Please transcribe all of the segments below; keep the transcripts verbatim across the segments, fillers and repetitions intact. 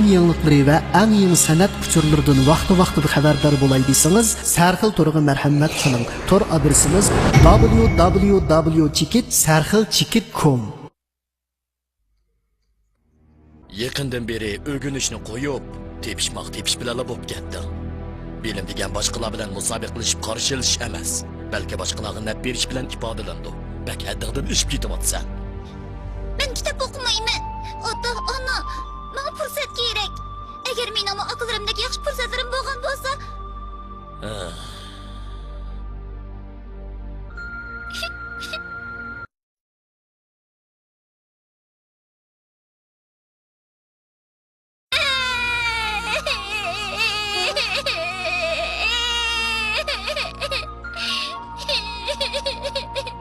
يېڭىلىقلىرى ۋە ئەڭ يېڭى سەنئەت ئۇچۇرلىرىدىن ۋاقتى-ۋاقتىدا خەۋەردار بولاي دېسىڭىز، سەرخىل تورىغا مەرھەمەت قىلىڭ. تور ئادرېسىمىز دابليۇ دابليۇ دابليۇ چېكىت سەرخىل چېكىت كوم. يېقىندىن بېرى ئۆگىنىشنى قويۇپ، تېپىشماق تېپىش بىلەنلا بولۇپ كەتتىڭ. بىلىم دېگەن باشقىلار بىلەن مۇسابىقىلىشىپ قارشى ئېلىش ئەمەس، بەلكى باشقىلارغا نەپ بېرىش بىلەن ئىپادىلىنىدۇ. بەك ھەددىڭدىن ئېشىپ كېتىۋاتىسەن. مەن كىتاب ئوقۇمايمەن. ئاتا، ئانا، ماڭا پۇرسەت كېرەك. ئەگەر مېنىڭمۇ ئاكىلىرىمدەك ياخشى پۇرسەتلىرىم بولغان بولسا. ھە.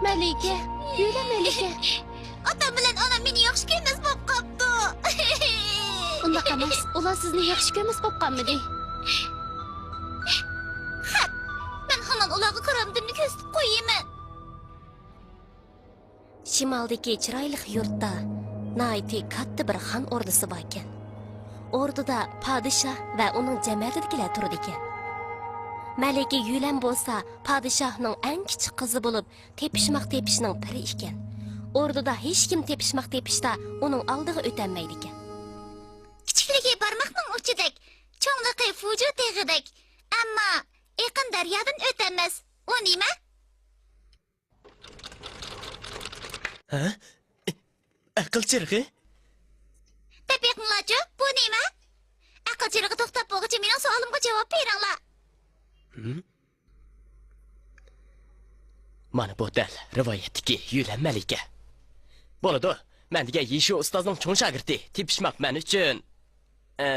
مەلىكە، يۈرە مەلىكە. ئاتام بىلەن ئانام مېنى ياخشى كۆرمەس بولۇپ قاپتۇ. ئۇنداق ئەمەس، ئۇلار سىزنى ياخشى كۆرمەس بولۇپ قالمىدى. خەپ، مەن ھامان ئۇلارغا كارامىتىمنى كۆرسىتىپ قويىمەن. شىمالدىكى چىرايلىق يۇرتتا ناھايىتى كاتتا بىر خان ئوردىسى باركەن. ئوردىدا پادىشاھ ۋە ئۇنىڭ جەمەتىدىكىلەر تۇرىدىكەن. مەلىكە يۈلەن بولسا پادىشاھنىڭ ئەڭ كىچىك قىزى بولۇپ، تېپىشماق تېپىشنىڭ پىرى ئىكەن. ئوردىدا ھېچكىم تېپىشماق تېپىشتا ئۇنىڭ ئالدىغا ئۆتەلمەيدىكەن. كىچىكلىكى بارماقنىڭ ئۇچىدەك، چوڭلۇقى فۇجۇ تېغىدەك، ئەمما ئېقىن دەريادىن ئۆتەلمەس. ئۇ نېمە؟ ھە؟ ئەقىل چىرىغى؟ دەپ بېقىڭلارچۇ، بۇ نېمە؟ ئەقىل چىرىغى توختاپ بولغۇچە مېنىڭ سوئالىمغا جاۋاب بېرىڭلار. ھىم؟ مانا بۇ دەل رىۋايەتتىكى يۈلەن مەلىكە. بولىدۇ، مەن دېگەن يىشۇ ئۇستازنىڭ چوڭ شاگىرتى، تېپىشماق مەن ئۈچۈن. ئە،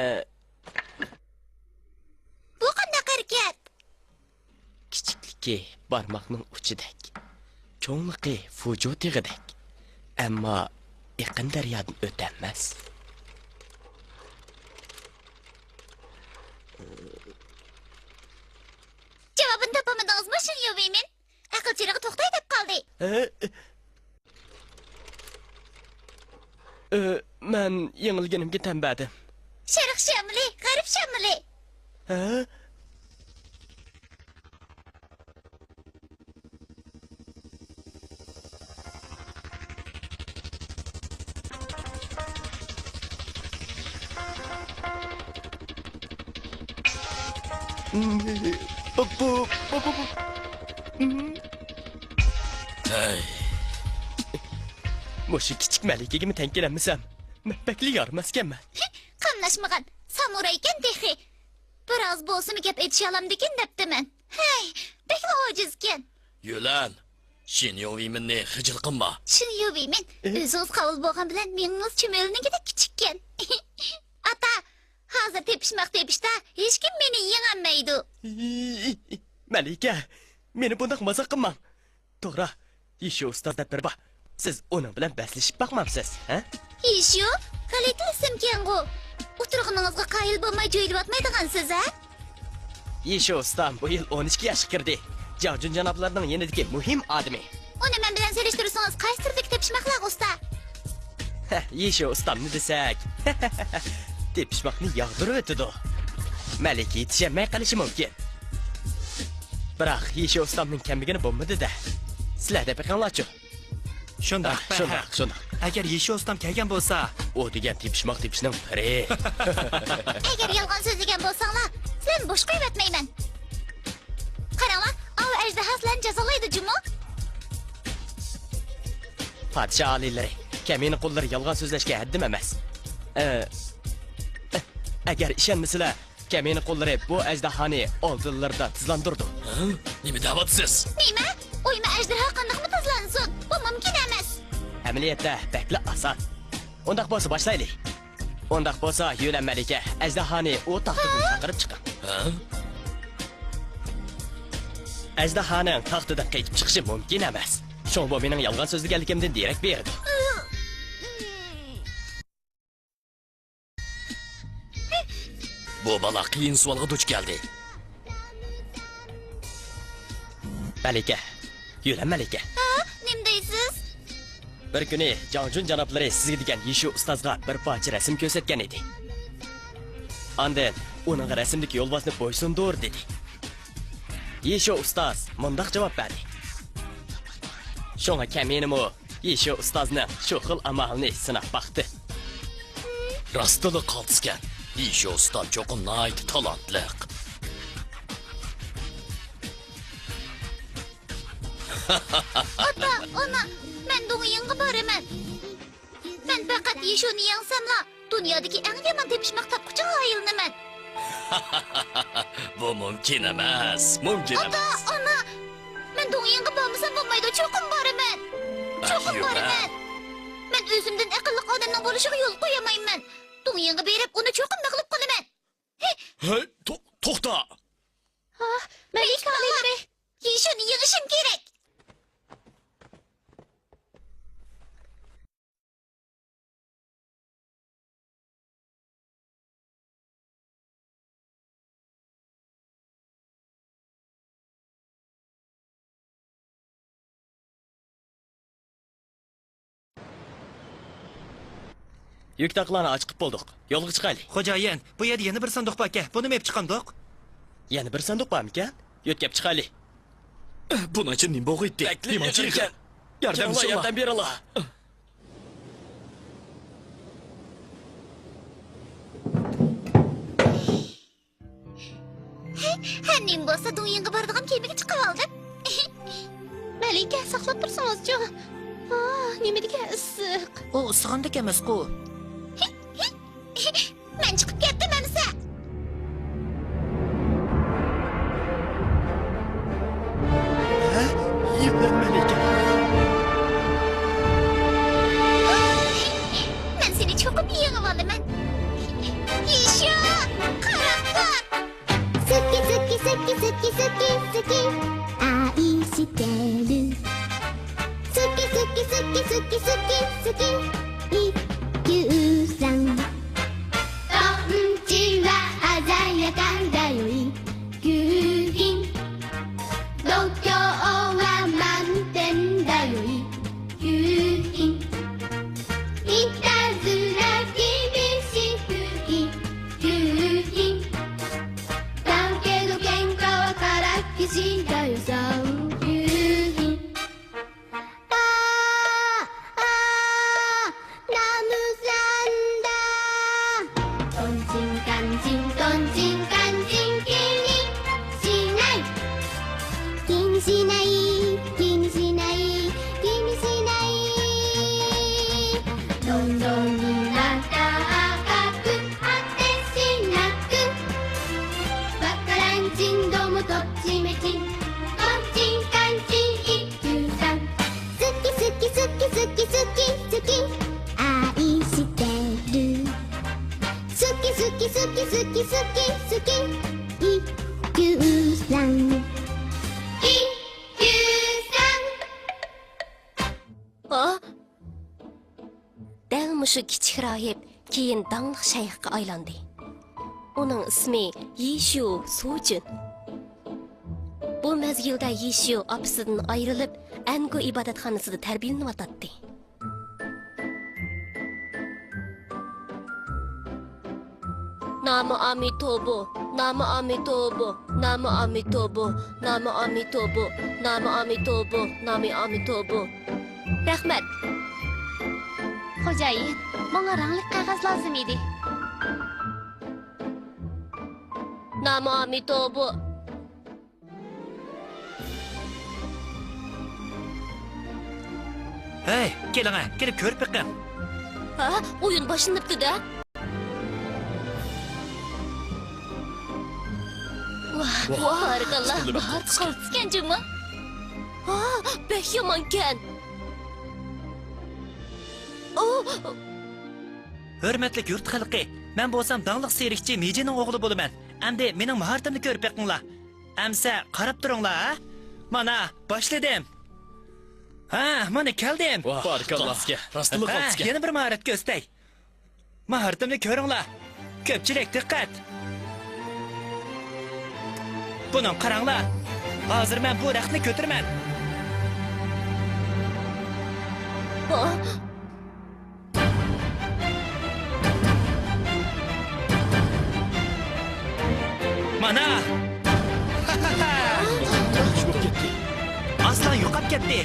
بۇ قانداق ھەرىكەت؟ كىچىكلىكى بارماقنىڭ ئۇچىدەك، چوڭلۇقى فۇجۇ تېغىدەك، ئەمما ئېقىن دەريادىن ئۆتەلمەس. جاۋابىنى تاپالمىدىڭىزمۇ، شىن يۇۋېيمىن؟ ئەقىل چىرىغى توختاي دەپ قالدى. ھە؟ ئۆ، مەن يېڭىلگىنىمگە تەن بەردىم. شەرق شامىلى، غەرب شامىلى. ھە؟ بۇ، بۇ، بۇ، بۇ، بۇ. ھەي. مۇشۇ كىچىك مەلىكىگىمۇ تەڭ كېلەلمىسەم، مەن بەكلا يارىماسكەنمەن. قاملاشمىغان، سامۇرايكەن تېخى. بىراز بولسىمۇ گەپ ئېيتىشالامدىكىن دەپتىمەن. ھەي، بەكلا ئاجىزكەن. يۈلەن، شىن يۇۋېيمىننى خىجىل قىلما. شىن يۇۋېيمىن، ئۆزىڭىز قاۋۇل بولغان بىلەن مېڭىڭىز چۈمۈلىنىڭكىدەك كىچىككەن. ئاتا، ھازىر تېپىشماق تېپىشتا ھېچكىم مېنى يېڭەلمەيدۇ. مەلىكە، مېنى بۇنداق مازاق قىلماڭ. توغرا، يىشۇ ئۇستاز دەپ بىرى بار. سىز ئۇنىڭ بىلەن بەسلىشىپ باقمامسىز، ھە؟ يىشۇ؟ غەلىتە ئىسىمكەنغۇ. ئۇتتۇرغىنىڭىزغا قايىل بولماي جۆيلۈۋاتمايدىغانسىز، ھە؟ يىشۇ ئۇستام بۇ يىل ئون ئىككى ياشقا كىردى. جاڭجۈن جانابلىرىنىڭ يېنىدىكى مۇھىم ئادىمى. ئۇنى مەن بىلەن سېلىشتۇرسىڭىز، قايسى تۈردىكى تېپىشماقلارغا ئۇستا؟ يىشۇ ئۇستامنى دېسەك، تېپىشماقنى ياغدۇرۇۋېتىدۇ. مەلىكە يېتىشەلمەي قېلىشى مۇمكىن. بىراق يىشۇ ئۇستامنىڭ كەلمىگىنى بولمىدى-دە. سىلەر دەپ بېقىڭلارچۇ. شۇنداق، ھە، شۇنداق، شۇنداق. ئەگەر يىشۇ ئۇستام كەلگەن بولسا. ئۇ دېگەن تېپىشماق تېپىشنىڭ پىرى. ئەگەر يالغان سۆزلىگەن بولساڭلار، سىلەرنى بوش قويۇۋەتمەيمەن. قاراڭلار، ئاۋۇ ئەجدىھا سىلەرنى جازالايدۇ جۇمۇ. پادىشاھ ئالىيلىرى، كەمىنە قۇللىرى يالغان سۆزلەشكە ھەددىم ئەمەس. ئە، ئە، ئەگەر ئىشەنمىسىلەر، كەمىنە قۇللىرى بۇ ئەجدىھانى ئالدىلىرىدا تىزلاندۇرىدۇ. ھە؟ نېمە دەۋاتىسىز؟ نېمە؟ ئويما ئەجدىھا قانداقمۇ تىزلانسۇن؟ بۇ مۇمكىن ئەمەس. ئەمەلىيەتتە بەكلا ئاسان. ئۇنداق بولسا باشلايلى. ئۇنداق بولسا يۈلەن مەلىكە ئەجدىھانى ئۇ تاختىدىن چاقىرىپ چىقىڭ. ھە؟ ئەجدىھانىڭ تاختىدىن قېچىپ چىقىشى مۇمكىن ئەمەس. شۇڭا بۇ مېنىڭ يالغان سۆزلىگەنلىكىمدىن دېرەك بېرىدۇ. بۇ بالا قىيىن سوئالغا دۇچ كەلدى. مەلىكە، يۈلەن مەلىكە. ھە، نېمە دەيسىز؟ بىر كۈنى جاڭجۈن جانابلىرى سىزگە دېگەن يىشۇ ئۇستازغا بىر پارچە رەسىم كۆرسەتكەن ئىدى. ئاندىن ئۇنىڭغا رەسىمدىكى يولۋاسنى بويسۇندۇر دېدى. يىشۇ ئۇستاز مۇنداق جاۋاب بەردى. شۇڭا كەمىنىمۇ يىشۇ ئۇستازنىڭ شۇ خىل ئامالىنى سىناپ باقتى. راستلا قالتىسكەن. يىشۇ ئۇستام چوقۇم ناھايىتى تالانتلىق. ئاتا، ئانا، مەن دۇڭيىڭغا بارىمەن. مەن پەقەت يىشۇنى يەڭسەملا، دۇنيادىكى ئەڭ يامان تېپىشماق تاپقۇچىغا ئايلىنىمەن. بۇ مۇمكىن ئەمەس، مۇمكىن ئاتا، ئەمەس. ئانا، مەن دۇڭيىڭغا بارمىسام بولمايدۇ، چوقۇم بارىمەن. چوقۇم ئەييۇبە. بارىمەن. مەن ئۆزۈمدىن ئەقىللىق ئادەمنىڭ بولۇشىغا يول قويالمايمەن. دۇڭيىڭغا بېرىپ، ئۇنى چوقۇم مەغلۇپ قىلىمەن. ھەي، تو-، توختا! ھا، مەلىكە ئالىيلىرى! يىشۇنى يېڭىشىم كېرەك. يۈك تاقلارنى ئاچىقىپ بولدۇق. يولغا چىقايلى. خوجايىن، بۇ يەردە يەنە بىر ساندۇق باركەن. بۇنىمۇ ئېلىپ چىقامدۇق؟ يەنە بىر ساندۇق بارمىكەن؟ يۆتكەپ چىقايلى. بۇنىڭ ئىچىدە نېمە بولغىيتتى؟ بەكلا نېمە ئىچىدىكەن؟ ياردەم كېلىڭلار، بېرىڭلار. ياردەم بېرىڭلار. ھە، نېمە بولسا دۇڭيىڭغا بارىدىغان كېمىگە چىقىۋالدىم. مەلىكە، ساقلاپ تۇرسىڭىزچۇ؟ ئاھ، نېمىدېگەن ئىسسىق. ئۇ ئىسسىغاندەك ئەمەسقۇ. مەن چىقىپ كەتتىم ئەمىسە. ھە؟ يىللىق مەلىكە. مەن سېنى چوقۇم يېڭىۋالىمەن. يېشىل، قاراڭغۇ. 好き好き好き好き好き好き 愛してる 好き好き好き好き好き好き 一休さん トンチは鮮やかだよ 一休品 度胸は満点だよ 一休品 いたずら厳しく 一休品 だけど喧嘩はからっきしだよ 三級品 あー、あー、ナムさんだ。 トンチンカンチン、トンチンカンチン、気にしない。 気にしない、気にしない、気にしない。 どんどんになった赤く果てしなく。 わからんちんどもどっちめちん。 トンチンカンチン一休さん。 好き好き好き好き好き好き 愛してる。 好き好き好き好き好き好き 一休さん。 一休さん。 ئا؟ دەل مۇشۇ كىچىك راھىب كېيىن داڭلىق شەيخقە ئايلاندى. ئۇنىڭ ئىسمى يىشيۇ سۇجۈن. بۇ مەزگىلدە يىشيۇ ئاپىسىدىن ئايرىلىپ، ئەنگۇ ئىبادەتخانىسىدا تەربىيەلىنىۋاتاتتى. 南無阿弥陀佛、南無阿弥陀佛、南無阿弥陀佛、南無阿弥陀佛、南無阿弥陀佛、南無阿弥陀佛。 رەھمەت. خوجايىن، ماڭا رەڭلىك قەغەز لازىم ئىدى. 南無阿弥陀佛。 ھەي، كېلىڭە، كېلىپ كۆرۈپ بېقىڭ. ھە، ئويۇن باشلىنىپتۇ-دە. ۋاھ، ۋاھ، بارىكاللا، ئۇستىلىرىم ماھارەت قالتىسكەن. قالتىسكەن جۇمۇ. ھا، بەك يامانكەن. ئو! ھۆرمەتلىك يۇرت خەلقى، مەن بولسام داڭلىق سېركچى مىجىنىڭ ئوغلى بولىمەن. ئەمدى مېنىڭ ماھارىتىمنى كۆرۈپ بېقىڭلار. ئەمسە قاراپ تۇرۇڭلار، ھە؟ مانا، باشلىدىم. ھە، مانا كەلدىم. ۋاھ، بارىكاللا. قالتىسكەن. راستلا ھە، قالتىسكەن. يەنە بىر ماھارەت كۆرسىتەي. ماھارىتىمنى كۆرۈڭلار. كۆپچىلىك، دىققەت! بۇنىڭغا قاراڭلار. ھازىر مەن بۇ رەختنى كۆتۈرىمەن. ھا؟ ئانا! ئاسلان يوقاپ كەتتى.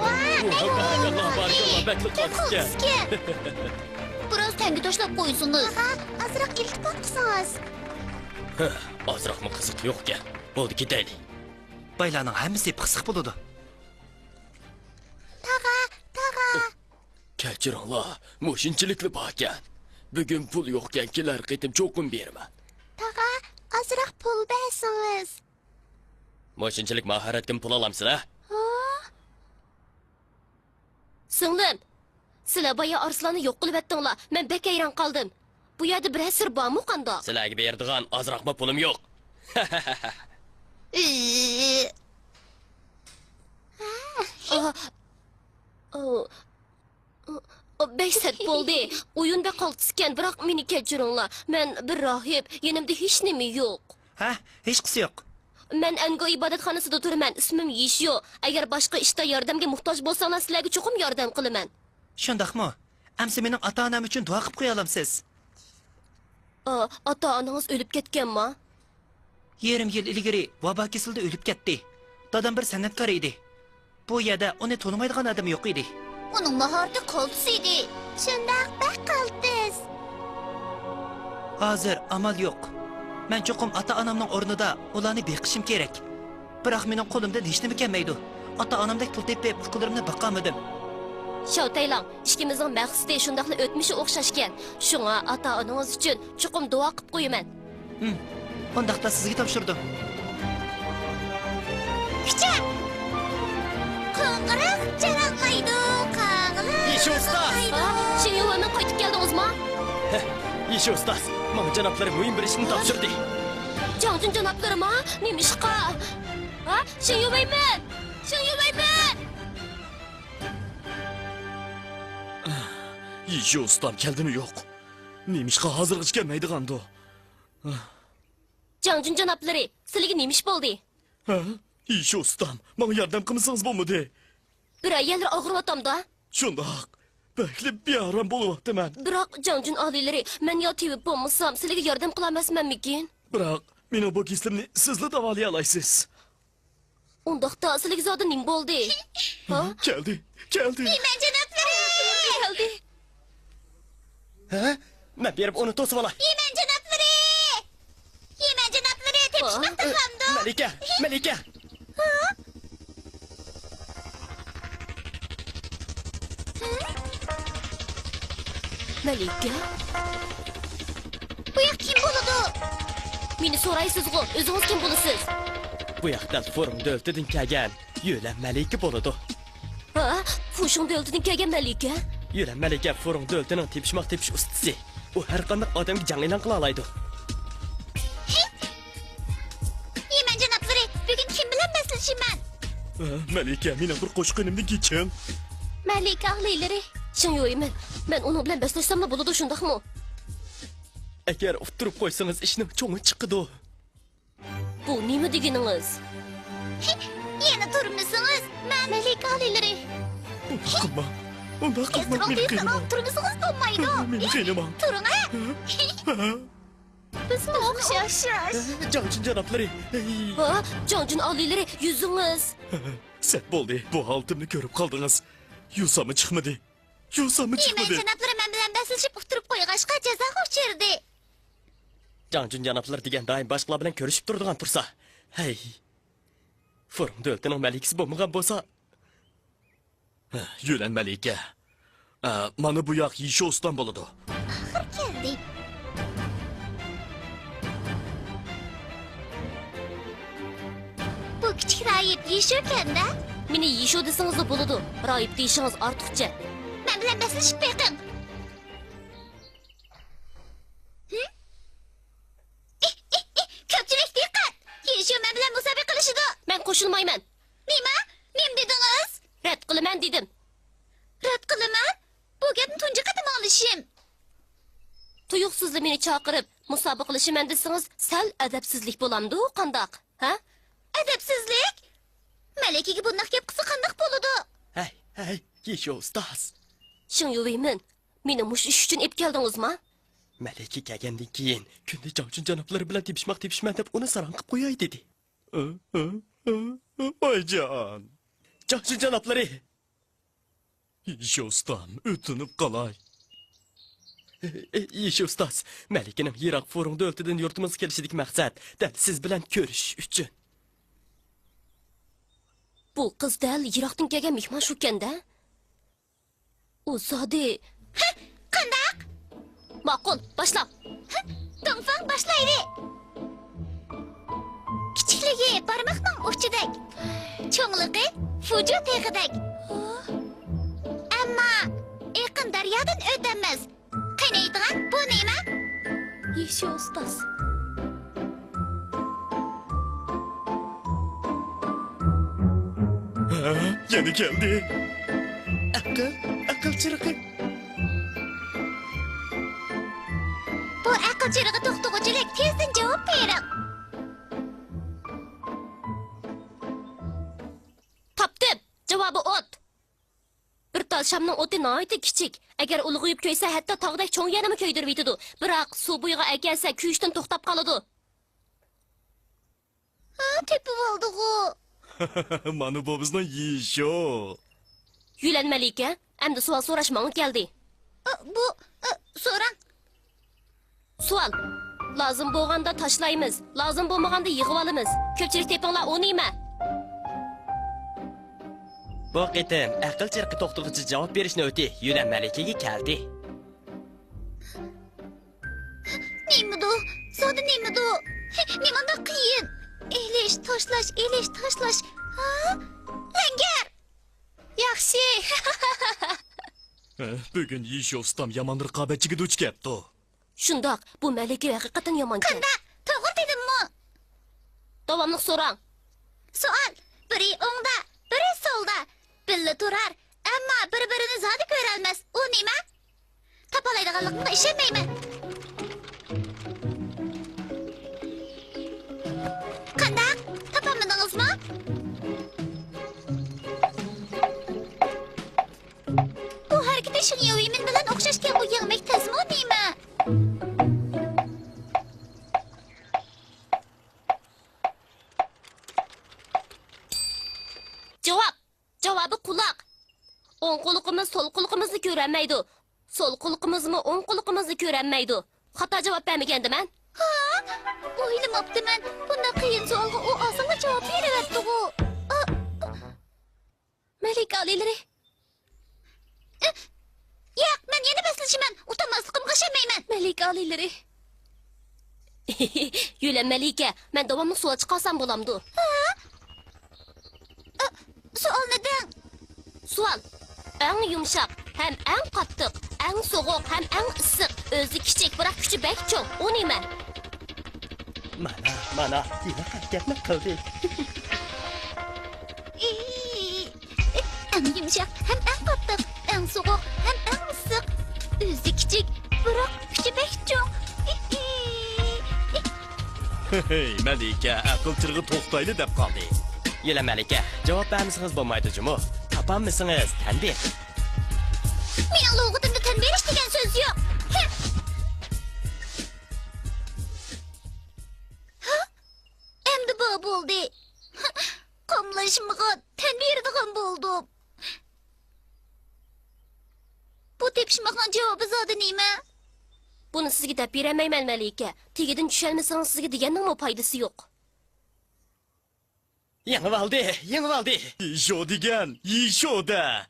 ۋاي، بارىكاللا، بارىكاللا، بەكلا قاتتىكەن. بىراز تەڭگە تاشلاپ قويسىڭىز. ئازراق ئىلتىپات قىلسىڭىز. ھە، ئازراقمۇ قىزىق يوقكەن. بولدى، كېتەيلى. بايلارنىڭ ھەممىسى پىخسىق بولىدۇ. تاغا، تاغا. كەچۈرۈڭلار، مۇشۇنچىلىكلا باركەن. بۈگۈن پۇل يوقكەن، كېلەر قېتىم چوقۇم بېرىمەن. تاغا، ئازراق پۇل بەرسىڭىز. مۇشۇنچىلىك ماھارەتكىمۇ پۇل ئالامسىلەر؟ ھا؟ سىڭلىم، سىلەر بايا ئارسلاننى يوق قىلىۋەتتىڭلار. مەن بەك ھەيران قالدىم. بۇ يەردە بىرەر سىر بارمۇ قانداق؟ سىلەرگە بېرىدىغان ئازراقمۇ پۇلۇم يوق. ئى، ئا، ئا، ئا، بەك سەت بولدى. ئويۇن بەك قالتىسكەن، بىراق مېنى كەچۈرۈڭلار. مەن بىر راھىب، يېنىمدا ھېچ نېمە يوق. ھە، ھېچقىسى يوق. مەن ئەنگو ئىبادەتخانىسىدا تۇرىمەن، ئىسمىم يىشيو. ئەگەر باشقا ئىشتا ياردەمگە موھتاج بولساڭلار، سىلەرگە چوقۇم ياردەم قىلىمەن. شۇنداقمۇ؟ ئەمسە مېنىڭ ئاتا-ئانام ئۈچۈن دۇئا قىلىپ قويالامسىز؟ ئا، ئاتا-ئانىڭىز ئۆلۈپ كەتكەنما؟ يېرىم يىل ئىلگىرى ۋابا كېسىلىدە ئۆلۈپ كەتتى. دادام بىر سەنئەتكار ئىدى. بۇ يەردە ئۇنى تونۇمايدىغان ئادەم يوق ئىدى. ئۇنىڭ ماھارىتى قالتىس ئىدى. شۇنداق، بەك قالتىس. ھازىر ئامال يوق. مەن چوقۇم ئاتا-ئانامنىڭ ئورنىدا ئۇلارنى بېقىشىم كېرەك. بىراق مېنىڭ قولۇمدىن ھېچنېمە كەلمەيدۇ. ئاتا-ئانامدەك پۇل تېپىپ، ئۇكىلىرىمنى باقالمىدىم. شاۋتەيلاڭ، ئىككىمىزنىڭ مەقسىتى شۇنداقلا ئۆتمۈشى ئوخشاشكەن. شۇڭا ئاتا-ئانىڭىز ئۈچۈن چوقۇم دۇئا قىپ قويىمەن. ھىم، ئۇنداقتا سىزگە تاپشۇردۇم. كۈچە! قوڭغۇراق جاراڭلايدۇ، قاغىلار يىشى ئۇستاز! ھا؟ شېڭ يۇۋەيمەن قايتىپ كەلدىڭىزما؟ ھە، يىشى ئۇستاز، ماڭا جانابلىرى مۇھىم بىر ئىشنى تاپشۇردى. جاڭجۈن جانابلىرىما؟ نېمە ئىشقا؟ ھا؟ شېڭ يۇۋەيمەن! شېڭ يۇۋەيمەن! يىشى ئۇستام كەلدىمۇ يوق؟ نېمىشقا ھازىرغىچە كەلمەيدىغاندۇ؟ جاڭجۈن جانابلىرى، سىلىگە نېمە ئىش بولدى؟ ھە؟ يىشى ئۇستام، ماڭا ياردەم قىلمىسىڭىز بولمىدى. بىرەر يەرلىرى ئاغرىۋاتامدا؟ شۇنداق. بەكلا بىئارام بولۇۋاتىمەن. بىراق، جاڭجۈن ئالىيلىرى، مەن يا تېۋىپ بولمىسام، سىلىگە ياردەم قىلالماسمەنمىكىن؟ بىراق، مېنىڭ بۇ كېسىلىمنى سىزلا داۋالايالايسىز. ئۇنداقتا سىلىگە زادى نېمە بولدى؟ ھا؟ كەلدى، كەلدى. يىمەن جانابلىرى! كەلدى. ھە؟ مەن بېرىپ ئۇنى توسۇۋالاي. يىمەن جانابلىرى! يىمەن جانابلىرى، تېپىشماقتا قالامدۇ؟ مەلىكە! مەلىكە! ھا؟ مەلىكە؟ بۇ ياق كىم بولىدۇ؟ مېنى سورايسىزغۇ، ئۆزىڭىز كىم بولىسىز؟ بۇ ياق دەل فۇرۇڭ دۆلىتىدىن كەلگەن يۆلەن مەلىكە بولىدۇ. ھا؟ فۇشۇڭ دۆلىتىدىن كەلگەن مەلىكە؟ يۆلەن مەلىكە فۇرۇڭ دۆلىتىنىڭ تېپىشماق تېپىش ئۇستىسى. ئۇ ھەر قانداق ئادەمگە جەڭ ئېلان قىلالايدۇ. يىمەن جانابلىرى، بۈگۈن كىم بىلەن بەسلىشىمەن؟ ئە، مەلىكە، مېنىڭ بىر قوشقىنىمدىن كېچىڭ. مەلىكە ئاغلىلىرى. شېڭ يۇيمەن، مەن ئۇنىڭ بىلەن بەسلەشسەملا بولىدۇ، شۇنداقمۇ؟ ئەگەر ئۇتتۇرۇپ قويسىڭىز، ئىشنىڭ چوڭى چىقىدۇ. بۇ نېمە دېگىنىڭىز؟ يەنە تۇرمىسىڭىز، مەن مەلىكە ئالىيلىرى. ئۇنداق قىلماڭ. ئۇنداق قىلماڭ، مېنى قىينىماڭ. تۇرمىسىڭىز بولمايدۇ. مېنى قىينىماڭ. تۇرۇڭ، ھە. بىزمۇ ئوخشاش. جاڭجۈن جانابلىرى. ھە، جاڭجۈن ئالىيلىرى، يۈزىڭىز. سەت بولدى، بۇ ھالىتىمنى كۆرۈپ قالدىڭىز. يوسامى چىقمىدى. يوسامى چىقمىدى. يىمەن جانابلىرى مەن بىلەن بەسلىشىپ ئۇتتۇرۇپ قويغاچقا جازاغا ئۇچرىدى. جاڭجۈن جانابلىرى دېگەن دائىم باشقىلار بىلەن كۆرۈشۈپ تۇرىدىغان تۇرسا. ھەي. فۇرۇڭ دۆلىتىنىڭ مەلىكىسى بولمىغان بولسا. ھە، يۆلەن مەلىكە. ئە، مانا بۇ ياق يىشو ئۇستام بولىدۇ. ئاخىر كەلدى. بۇ كىچىك راھىب يىشوكەن-دە. مېنى يىشو دېسىڭىزلا بولىدۇ. راھىب دېيىشىڭىز ئارتۇقچە. مەن بىلەن بەسلىشىپ بېقىڭ. ھىم؟ ئىھ، ئىھ، ئىھ، كۆپچىلىك دىققەت! يىشو مەن بىلەن مۇسابىقە قىلىشىدۇ. مەن قوشۇلمايمەن. نېمە؟ نېمە دېدىڭىز؟ رەت قىلىمەن دېدىم. رەت قىلىمەن؟ بۇ گەپنى تۇنجى قېتىم ئاڭلىشىم. تۇيۇقسىزلا مېنى چاقىرىپ، مۇسابىقىلىشىمەن دېسىڭىز، سەل ئەدەپسىزلىك بولامدۇ، قانداق؟ ھە؟ ئەدەپسىزلىك؟ مەلىكىگە بۇنداق گەپ قىلسا قانداق بولىدۇ؟ ھەي، ھەي، يىشو ئۇستاز. شېڭ يۇۋېيمىن، مېنى مۇشۇ ئىش ئۈچۈن ئېلىپ كەلدىڭىزما؟ مەلىكە كەلگەندىن كېيىن كۈندە جاڭشۇن جانابلىرى بىلەن تېپىشماق تېپىشىمەن دەپ ئۇنى ساراڭ قىپ قوياي دېدى. ۋايجان. جاڭشۇن جانابلىرى! يىشى ئۇستام، ئۆتۈنۈپ قالاي. يىشى ئۇستاز، مەلىكىنىڭ يىراق فۇرۇڭ دۆلىتىدىن يۇرتىمىزغا كېلىشىدىكى مەقسەت دەل سىز بىلەن كۆرۈشۈش ئۈچۈن. بۇ قىز دەل يىراقتىن كەلگەن مېھمان شۇكەن-دە؟ ئۇ زادى. ھە، قانداق؟ ماقۇل، باشلا. ھە، دۇڭفېڭ باشلايلى. كىچىكلىكى بارماقنىڭ ئۇچىدەك، چوڭلۇقى فۇجۇ تېغىدەك. ئەمما ئېقىن دەريادىن ئۆتەلمەس. قېنى ئېيتىڭە، بۇ نېمە؟ يىشى ئۇستاز. ھە، يەنە كەلدى. ئەقىل، ئەقىل چىرىقى. بۇ ئەقىل چىرىقى توختىغۇچىلىك، تېزدىن جاۋاب بېرىڭ. تاپتىم. جاۋابى ئوت. بىر تال شامنىڭ ئوتى ناھايىتى كىچىك. ئەگەر ئۇلغىيىپ كۆيسە، ھەتتا تاغدەك چوڭ يەرنىمۇ كۆيدۈرۈۋېتىدۇ. بىراق سۇ بويىغا ئەكەلسە، كۆيۈشتىن توختاپ قالىدۇ. ھا، تېپىۋالدىغۇ. مانا بۇ بىزنىڭ يىشو. يۈلەن مەلىكە، ئەمدى سوئال سوراش ماڭا كەلدى. ئا، بۇ، ئا، سوراڭ. سوئال. لازىم بولغاندا تاشلايمىز، لازىم بولمىغاندا يىغىۋالىمىز. كۆپچىلىك تېپىڭلار، ئۇ نېمە؟ بۇ قېتىم ئەقىل چىرىقى توختىغۇچى جاۋاب بېرىش نۆۋىتى يۈلەن مەلىكىگە كەلدى. نېمىدۇ؟ زادى نېمىدۇ؟ نېمانداق قىيىن؟ ئېلىش، تاشلاش، ئېلىش، تاشلاش. ھا؟ لەڭگەر! ياخشى. ھە، بۈگۈن يىشو ئۇستام يامان رىقابەتچىگە دۇچ كەپتۇ. شۇنداق، بۇ مەلىكە ھەقىقەتەن يامانكەن. قانداق؟ توغرا دېدىممۇ؟ داۋاملىق سوراڭ. سوئال، بىرى ئوڭدا، بىرى سولدا. بىللە تۇرار، ئەمما بىر-بىرىنى زادى كۆرەلمەس. ئۇ نېمە؟ تاپالايدىغانلىقىمغا ئىشەنمەيمەن. قانداق؟ تاپالمىدىڭىزمۇ؟ بۇ ھەرىكىتى شېڭ ياۋيىمىن بىلەن ئوخشاشكەنغۇ، يەڭمەك تەسمۇ نېمە؟ جاۋاب! جاۋابى قۇلاق! ئوڭ قۇلىقىمىز سول قۇلىقىمىزنى كۆرەلمەيدۇ. سول قۇلىقىمىزمۇ ئوڭ قۇلىقىمىزنى كۆرەلمەيدۇ. خاتا جاۋاب بەرمىگەندىمەن؟ ھا؟ ئويلىماپتىمەن. بۇنداق قىيىن سوئالغا ئۇ ئاسانلا جاۋاب بېرىۋەتتىغۇ. ئا، مەلىكە ئالىيلىرى. ئى، ياق، مەن يەنە بەسلىشىمەن. ئۇتالماسلىقىمغا ئىشەنمەيمەن. مەلىكە ئالىيلىرى. يۈلەن مەلىكە، مەن داۋاملىق سوئال چىقارسام بولامدۇ؟ ھا؟ ئا، سوئالنى دەڭ. سوئال. ئەڭ يۇمشاق ھەم ئەڭ قاتتىق، ئەڭ سوغۇق ھەم ئەڭ ئىسسىق، ئۆزى كىچىك، بىراق كۈچى بەك چوڭ. ئۇ نېمە؟ مانا، مانا، ھېلىقى ھەرىكەتنى قىلدى. ئەڭ يۇمشاق ھەم ئەڭ قاتتىق، ئەڭ سوغۇق ھەم ئەڭ ئىسسىق. ئۆزى كىچىك، بىراق كۈچى بەك چوڭ. ھېي، مەلىكە، ئەقىل چىرىغى توختايلى دەپ قالدى. يۈلەن مەلىكە، جاۋاب بەرمىسىڭىز بولمايدۇ جۇمۇ. تاپالمىسىڭىز تەن بېرىڭ. مېنىڭ لۇغىتىمدا تەن بېرىش دېگەن سۆز يوق. ھە؟ ھە؟ ئەمدى بار بولدى. قاملاشمىغا تەن بېرىدىغان بولدۇم. بۇ تېپىشماقنىڭ جاۋابى زادى نېمە؟ بۇنى سىزگە دەپ بېرەلمەيمەن، مەلىكە. تېگىدىن چۈشەلمىسىڭىز، سىزگە دېگەننىڭمۇ پايدىسى يوق. يېڭىۋالدى، يېڭىۋالدى. يىشو دېگەن، يىشو دە.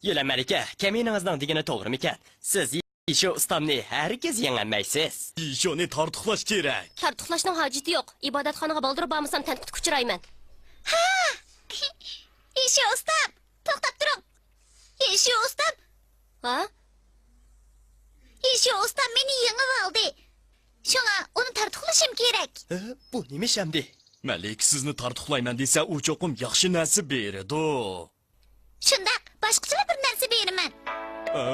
يۈلەن مەلىكە، كەمىنىڭىزنىڭ دېگىنى توغرىمىكەن؟ سىز يىشو ئۇستامنى ھەرگىز يېڭەلمەيسىز. يىشونى تارتۇقلاش كېرەك. تارتۇقلاشنىڭ ھاجىتى يوق. ئىبادەتخانىغا بالدۇر بارمىسام، تەنقىدكە ئۇچرايمەن. ھا! يىشو ئۇستام، توختاپ تۇرۇڭ. يىشو ئۇستام. ھا؟ يىشو ئۇستام مېنى يېڭىۋالدى. شۇڭا ئۇنى تارتۇقلىشىم كېرەك. ھە؟ بۇ نېمە ئىش ئەمدى؟ مەلىكە سىزنى تارتۇقلايمەن دېسە، ئۇ چوقۇم ياخشى نەرسە بېرىدۇ. شۇنداق، باشقىچىلا بىر نەرسە بېرىمەن. ھە؟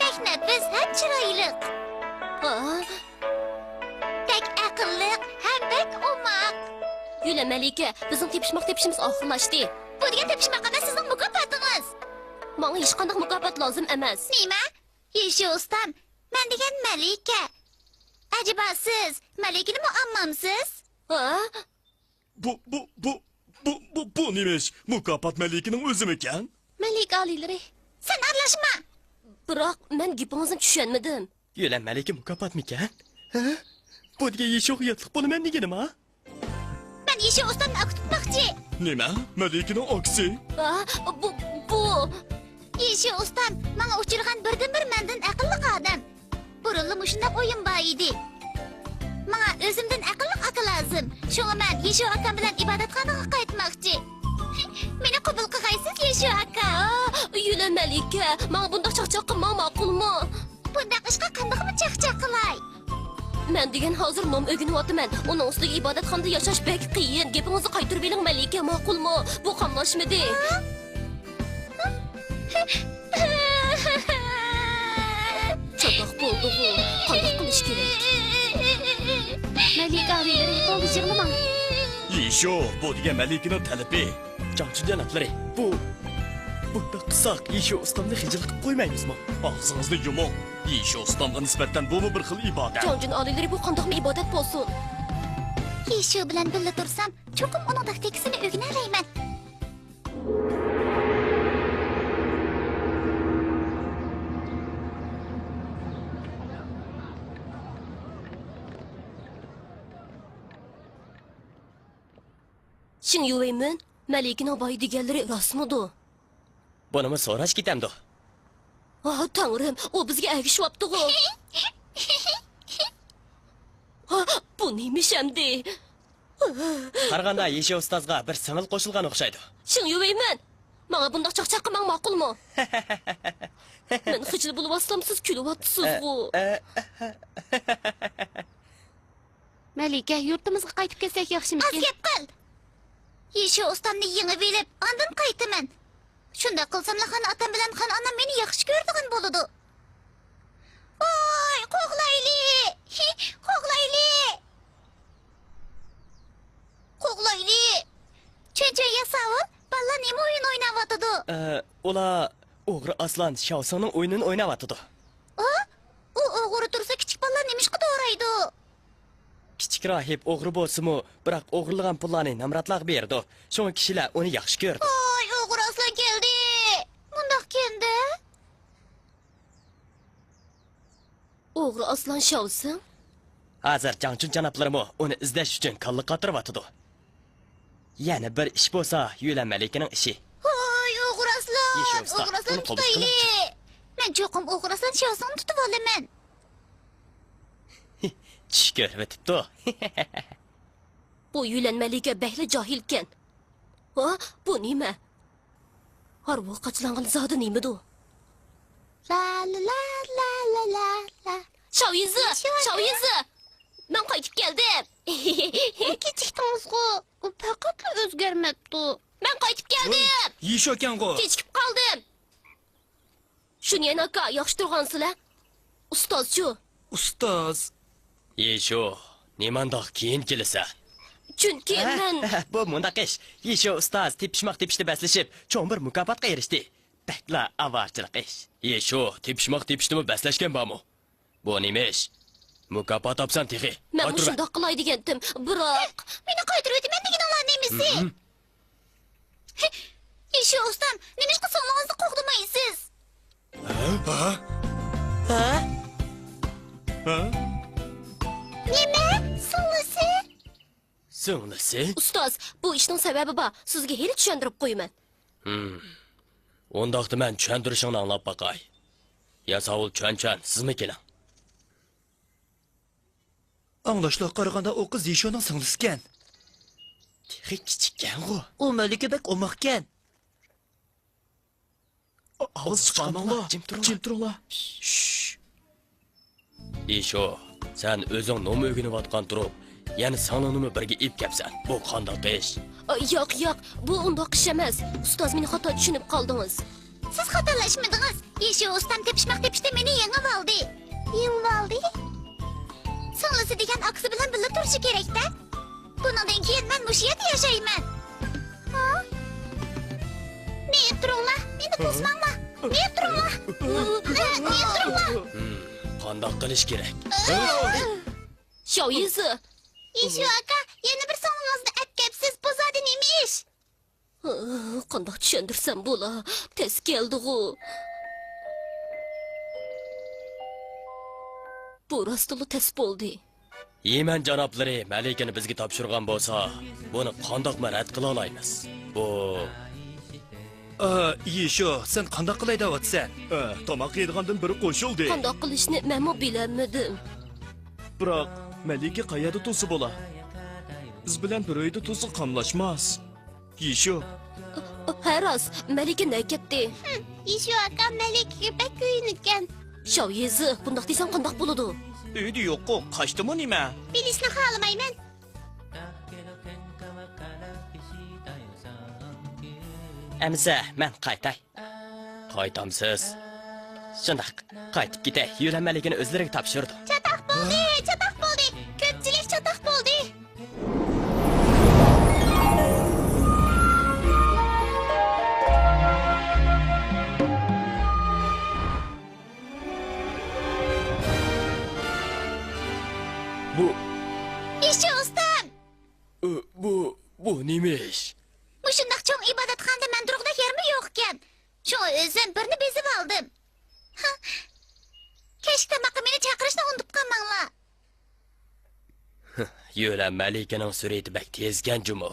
بەك نەپىس ھەم چىرايلىق. ھا؟ بەك ئەقىللىق ھەم بەك ئوماق. يۈلەن مەلىكە، بىزنىڭ تېپىشماق تېپىشىمىز ئاخىرلاشتى. بۇ دېگەن تېپىشماق ئەمەس، سىزنىڭ مۇكاپاتىڭىز. ماڭا ھېچقانداق مۇكاپات لازىم ئەمەس. نېمە؟ يېشۇ ئۇستام، مەن دېگەن مەلىكە. ئەجەبا سىز مەلىكىنىمۇ ئالمامسىز؟ ھە؟ بۇ، بۇ، بۇ، بۇ، بۇ، بۇ نېمە ئىش؟ مۇكاپات مەلىكىنىڭ ئۆزىمىكەن؟ مەلىكە ئالىيلىرى. سەن ئارىلاشما! بىراق مەن گېپىڭىزنى چۈشەنمىدىم. يۆلەن مەلىكە مۇكاپاتمىكەن؟ ھە؟ بۇ دېگەن يېشۇغا ياتلىق بولىمەن دېگىنىما؟ مەن يېشۇ ئۇستامنى ئاكا تۇتماقچى. نېمە؟ مەلىكىنىڭ ئاكىسى؟ ھە؟ بۇ، بۇ. يېشۇ ئۇستام ماڭا ئۇچرىغان بىردىنبىر مەندىن ئەقىللىق ئادەم. بۇرۇنلا مۇشۇنداق ئويۇم بار ئىدى. ماڭا ئۆزۈمدىن ئەقىللىق ئاكا لازىم. شۇڭا مەن يېشۇ ئاكام بىلەن ئىبادەتخانىغا قايتماقچى. مېنى قوبۇل قىلغايسىز، يېشۇ ئاكا. ئا، يۆلەن مەلىكە، ماڭا بۇنداق چاقچاق قىلماڭ، ماقۇلمۇ؟ بۇنداق ئىشقا قانداقمۇ چاقچاق قىلاي؟ مەن دېگەن ھازىر نوم ئۆگىنىۋاتىمەن. ئۇنىڭ ئۈستىگە ئىبادەتخانىدا ياشاش بەك قىيىن. گېپىڭىزنى قايتۇرۇۋېلىڭ، مەلىكە، ماقۇلمۇ؟ بۇ قاملاشمىدى. ھە؟ چاتاق بولدىغۇ، قانداق قىلىش كېرەك؟ مەلىكە ئالىيلىرى، بولدى، يىغلىماڭ. يىشۇ، بۇ دېگەن مەلىكىنىڭ تەلىپى. جاڭچۇن جانابلىرى، بۇ، بۇنداق قىلساق يىشۇ ئۇستامنى خىجىل قىلىپ قويمايمىزمۇ؟ ئاغزىڭىزنى يۇمۇڭ. يىشۇ ئۇستامغا نىسبەتەن بۇمۇ بىر خىل ئىبادەت. جاڭجۇن ئالىيلىرى، بۇ قانداقمۇ ئىبادەت بولسۇن؟ يىشۇ بىلەن بىللە تۇرسام، چوقۇم ئۇنىڭ تاكتىكىسىنى ئۆگىنەلەيمەن. شېڭ يۈۋېيمىن، مەلىكىنىڭ بايا دېگەنلىرى راستمىدۇ؟ بۇنىمۇ سوراش كېتەمدۇ؟ ئاھ، تەڭرىم، ئۇ بىزگە ئەگىشىۋاپتىغۇ. ھا، بۇ نېمە ئىش ئەمدى؟ قارىغاندا يىشۇ ئۇستازغا بىر سىڭىل قوشۇلغان ئوخشايدۇ. شېڭ يۈۋېيمىن، ماڭا بۇنداق چاقچاق قىلماڭ، ماقۇلمۇ؟ مەن خىجىل بولۇۋاتسام، سىز كۈلۈۋاتىسىزغۇ. ئە، ئە. مەلىكە، يۇرتىمىزغا قايتىپ كەتسەك ياخشىمىكىن؟ ئاز گەپ قىل! يىشۇ ئۇستامنى يېڭىۋېلىپ، ئاندىن قايتىمەن. شۇنداق قىلساملا خان ئاتام بىلەن خان ئانام مېنى ياخشى كۆرىدىغان بولىدۇ. ۋاي، قوغلايلى! قوغلايلى! قوغلايلى! چۈنچۈن ياساۋۇل، بالىلار نېمە ئويۇن ئويناۋاتىدۇ؟ ئە، ئۇلار ئوغرى ئاسلان شياۋسىڭنىڭ ئويۇنىنى ئويناۋاتىدۇ. ئۇ؟ ئۇ ئوغرى تۇرسا، كىچىك بالىلار نېمىشقا دورايدۇ؟ كىچىك راھىب ئوغرى بولسىمۇ، بىراق ئوغرىلىغان پۇللارنى نامراتلارغا بېرىدۇ. شۇڭا كىشىلەر ئۇنى ياخشى كۆرىدۇ. ۋاي، ئوغرى ئاسلان كەلدى! مۇنداق كەندە؟ ئوغرى ئاسلان شياۋسىڭ؟ ھازىر جاڭچۈن جانابلىرىمۇ ئۇنى ئىزدەش ئۈچۈن كاللا قاتۇرۇۋاتىدۇ. يەنە بىر ئىش بولسا، يۆلەن مەلىكىنىڭ ئىشى. ھوي، ئوغرى ئاسلان! يىشۇ ئۇستا، ئوغرى ئاسلاننى ئۇنى قوبۇل تۇتايلى! قىلىڭ. مەن چوقۇم ئوغرى ئاسلان شياۋسىڭنى تۇتۇۋالىمەن. چۈش كۆرۈۋېتىپتۇ. بۇ يۆلەن مەلىكە بەكلا جاھىلكەن. ھا، بۇ نېمە؟ ھارۋا قاچىلانغان زادى نېمىدۇ؟ لا، لا، لا. شاۋيىزى، شاۋيىزى! مەن قايتىپ كەلدىم. كېچىكتىڭىزغۇ، ئۇ پەقەتلا ئۆزگەرمەپتۇ. مەن قايتىپ كەلدىم. يىشۇ ئەكەنغۇ. كېچىكىپ قالدىم. شۇنيەن ئاكا، ياخشى تۇرغانسىلەر؟ ئۇستازچۇ؟ ئۇستاز. يىشۇ، نېمانداق كېيىن كېلىسەن؟ چۈنكى ھە، مەن ھە، بۇ مۇنداق ئىش. يىشۇ ئۇستاز تېپىشماق تېپىشتا بەسلىشىپ، چوڭ بىر مۇكاپاتقا ئېرىشتى. بەكلا ئاۋارىچىلىق ئىش. يىشۇ، تېپىشماق تېپىشتىمۇ بەسلەشكەن بارمۇ؟ بۇ نېمە ئىش؟ مۇكاپات ئاپسەن تېخى. مەنمۇ قايتۇرۇۋەت. شۇنداق قىلاي دېگەنتىم، بىراق. مېنى قايتۇرۇۋېتىمەن دېگىنىڭلار نېمىسى؟ ھىم. يىشۇ ئۇستام، نېمىشقا سىڭلىڭىزنى قوغدىمايسىز؟ ھە؟ ھە؟ ھە؟ نېمە؟ سىڭلىسى؟ سىڭلىسى؟ ئۇستاز، بۇ ئىشنىڭ سەۋەبى بار. سىزگە ھېلى چۈشەندۈرۈپ قويىمەن. ھىم. ئۇنداقتا مەن چۈشەندۈرۈشۈڭنى ئاڭلاپ باقاي. ياساۋۇل چۈەنچۈەن، سىزمۇ كېلىڭ. ئاڭلاشلارغا قارىغاندا، ئۇ قىز يىشۇنىڭ سىڭلىسىكەن. تېخى كىچىككەنغۇ. ئۇ مەلىكە بەك ئوماقكەن. ئاۋاز چىقارماڭلار. جىم تۇرۇڭلار. جىم تۇرۇڭلار. شش. يىشۇ، سەن ئۆزۈڭ نوم ئۆگىنىۋاتقان تۇرۇپ، يەنە سىڭلىڭنىمۇ بىرگە ئېلىپ كەپسەن. بۇ قانداق ئىش؟ ئا، ياق، ياق، بۇ ئۇنداق ئىش ئەمەس. ئۇستاز، مېنى خاتا چۈشىنىپ قالدىڭىز. سىز خاتالاشمىدىڭىز. يىشۇ ئۇستام تېپىشماق تېپىشتە مېنى يېڭىۋالدى. يېڭىۋالدى؟ سىڭلىسى دېگەن ئاكىسى بىلەن بىللە تۇرۇشى كېرەك-دە. بۇنىڭدىن كېيىن مەن مۇشۇ يەردە ياشايمەن. ھا؟ مېيىق تۇرۇڭلار، مېنى توسماڭلار. نېمە تۇرۇڭلار؟ نېمە تۇرۇڭلار؟ قانداق قىلىش كېرەك؟ شاۋيىزى. يىشۇ ئاكا، يەنە بىر سۆڭىڭىزنى ئەتكەپسىز، بۇ زادى نېمە ئىش؟ قانداق چۈشەندۈرسەم بولا؟ تەس كەلدىغۇ. بۇ راستلا تەس بولدى. يىمەن جانابلىرى مەلىكىنى بىزگە تاپشۇرغان بولسا، بۇنى قانداقمۇ رەت قىلالايمىز؟ بۇ ئا، يىشۇ، سەن قانداق قىلاي دەۋاتىسەن؟ ئە، تاماق يەيدىغاندىن بىرى قوشۇلدى. قانداق قىلىشنى مەنمۇ بىلەلمىدىم. بىراق، مەلىكە قەيەردە تۇرسا بولا؟ بىز بىلەن بىر ئۆيدە تۇرسا قاملاشماس. يىشۇ. ھە، راست، مەلىكە نەگە كەتتى؟ يىشۇ ئاكا مەلىكىگە بەك كۆيۈنىدىكەن. شاۋيىزى، بۇنداق دېسەڭ قانداق بولىدۇ؟ ئۆيدە يوققۇ، قاچتىمۇ نېمە؟ بىلىشنى خالىمايمەن. ئەمىسە، مەن قايتاي. قايتامسىز؟ شۇنداق، قايتىپ كېتەي. يۈلەن مەلىكىنى ئۆزلىرىگە تاپشۇردۇم. چاتاق بولدى، چاتاق بولدى. كۆپچىلىك چاتاق بولدى. بۇ ئىشچى ئۇستام! ئۇ، بۇ، بۇ نېمە ئىش؟ مۇشۇنداق چوڭ ئىبادەتخانىدا مەن تۇرغۇدەك يەرمۇ يوق ئىكەن. شۇڭا ئۆزۈم بىرنى بېزىپ ئالدىم. ھە. كەچلىك تاماققا مېنى چاقىرىشنى ئۇنتۇپ قالماڭلار. يۆلە مەلىكىنىڭ سۈرئىتى بەك تېزكەن جۇمۇ.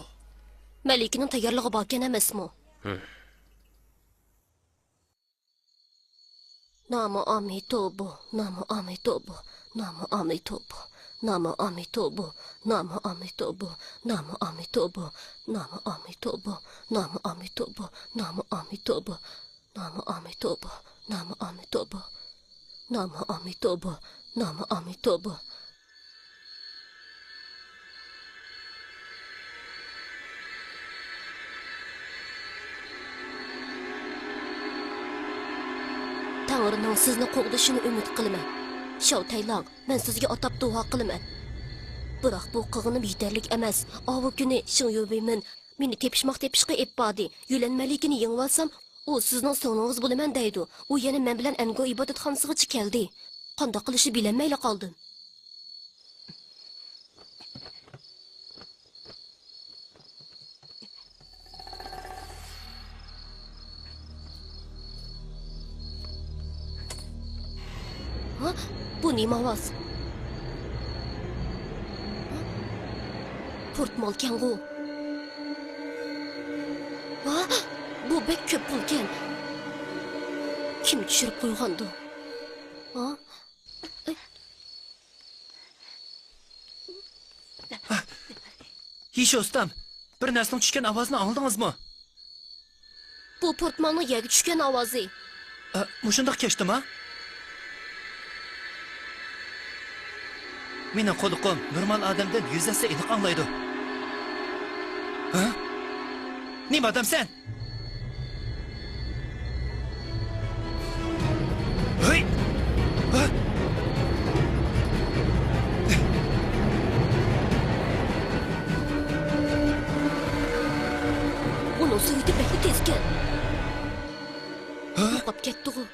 مەلىكىنىڭ تەييارلىقى باركەن ئەمەسمۇ؟ ھىم. نامۇ ئامىتوبۇ، نامۇ ئامىتوبۇ، نامۇ ئامىتوبۇ، نامۇ ئامىتوبۇ، نامۇ ئامىتوبۇ، نامۇ ئامىتوبۇ، نامۇ ئامىتوبۇ، نامۇ ئامىتوبۇ، نامۇ ئامىتوبۇ، نامۇ ئامىتوبۇ، نامۇ ئامىتوبۇ، نامۇ ئامىتوبۇ، نامۇ ئامىتوبۇ. تەڭرىنىڭ سىزنى قوغدىشىنى ئۈمىد قىلىمەن. شاۋ تەيلاڭ، مەن سىزگە ئاتاپ دۇئا قىلىمەن. بىراق بۇ قىلغىنىم يېتەرلىك ئەمەس. ئاۋۇ كۈنى شېڭ يۈبىمىن مېنى تېپىشماق تېپىشقا ئېلىپ باردى. يۈلەن مەلىكىنى يېڭىۋالسام، ئۇ سىزنىڭ سىڭلىڭىز بولىمەن دەيدۇ. ئۇ يەنە مەن بىلەن ئەنگو ئىبادەتخانىسىغىچە كەلدى. قانداق قىلىشنى بىلەلمەيلا قالدىم. ھە؟ بۇ نېمە ئاۋاز؟ ھە؟ پورتمالكەنغۇ؟ ھە؟ بۇ بەك كۆپ پۇلكەن. كىم چۈشۈرۈپ قويغاندۇ؟ ھە؟ يىشى ئۇستام، بىر نەرسىنىڭ چۈشكەن ئاۋازىنى ئاڭلىدىڭىزمۇ؟ بۇ پورتمالنىڭ يەرگە چۈشكەن ئاۋازى. ئە، مۇشۇنداق كەچتىما؟ مېنىڭ قۇلىقىم نورمال ئادەمدىن يۈز ھەسسە ئېنىق ئاڭلايدۇ. ھە؟ نېمە ئادەمسەن؟ ھەي! ھە؟ ئۇنىڭ سۈرئىتى بەكلا تېزكەن. ھە؟ يوقاپ كەتتىغۇ.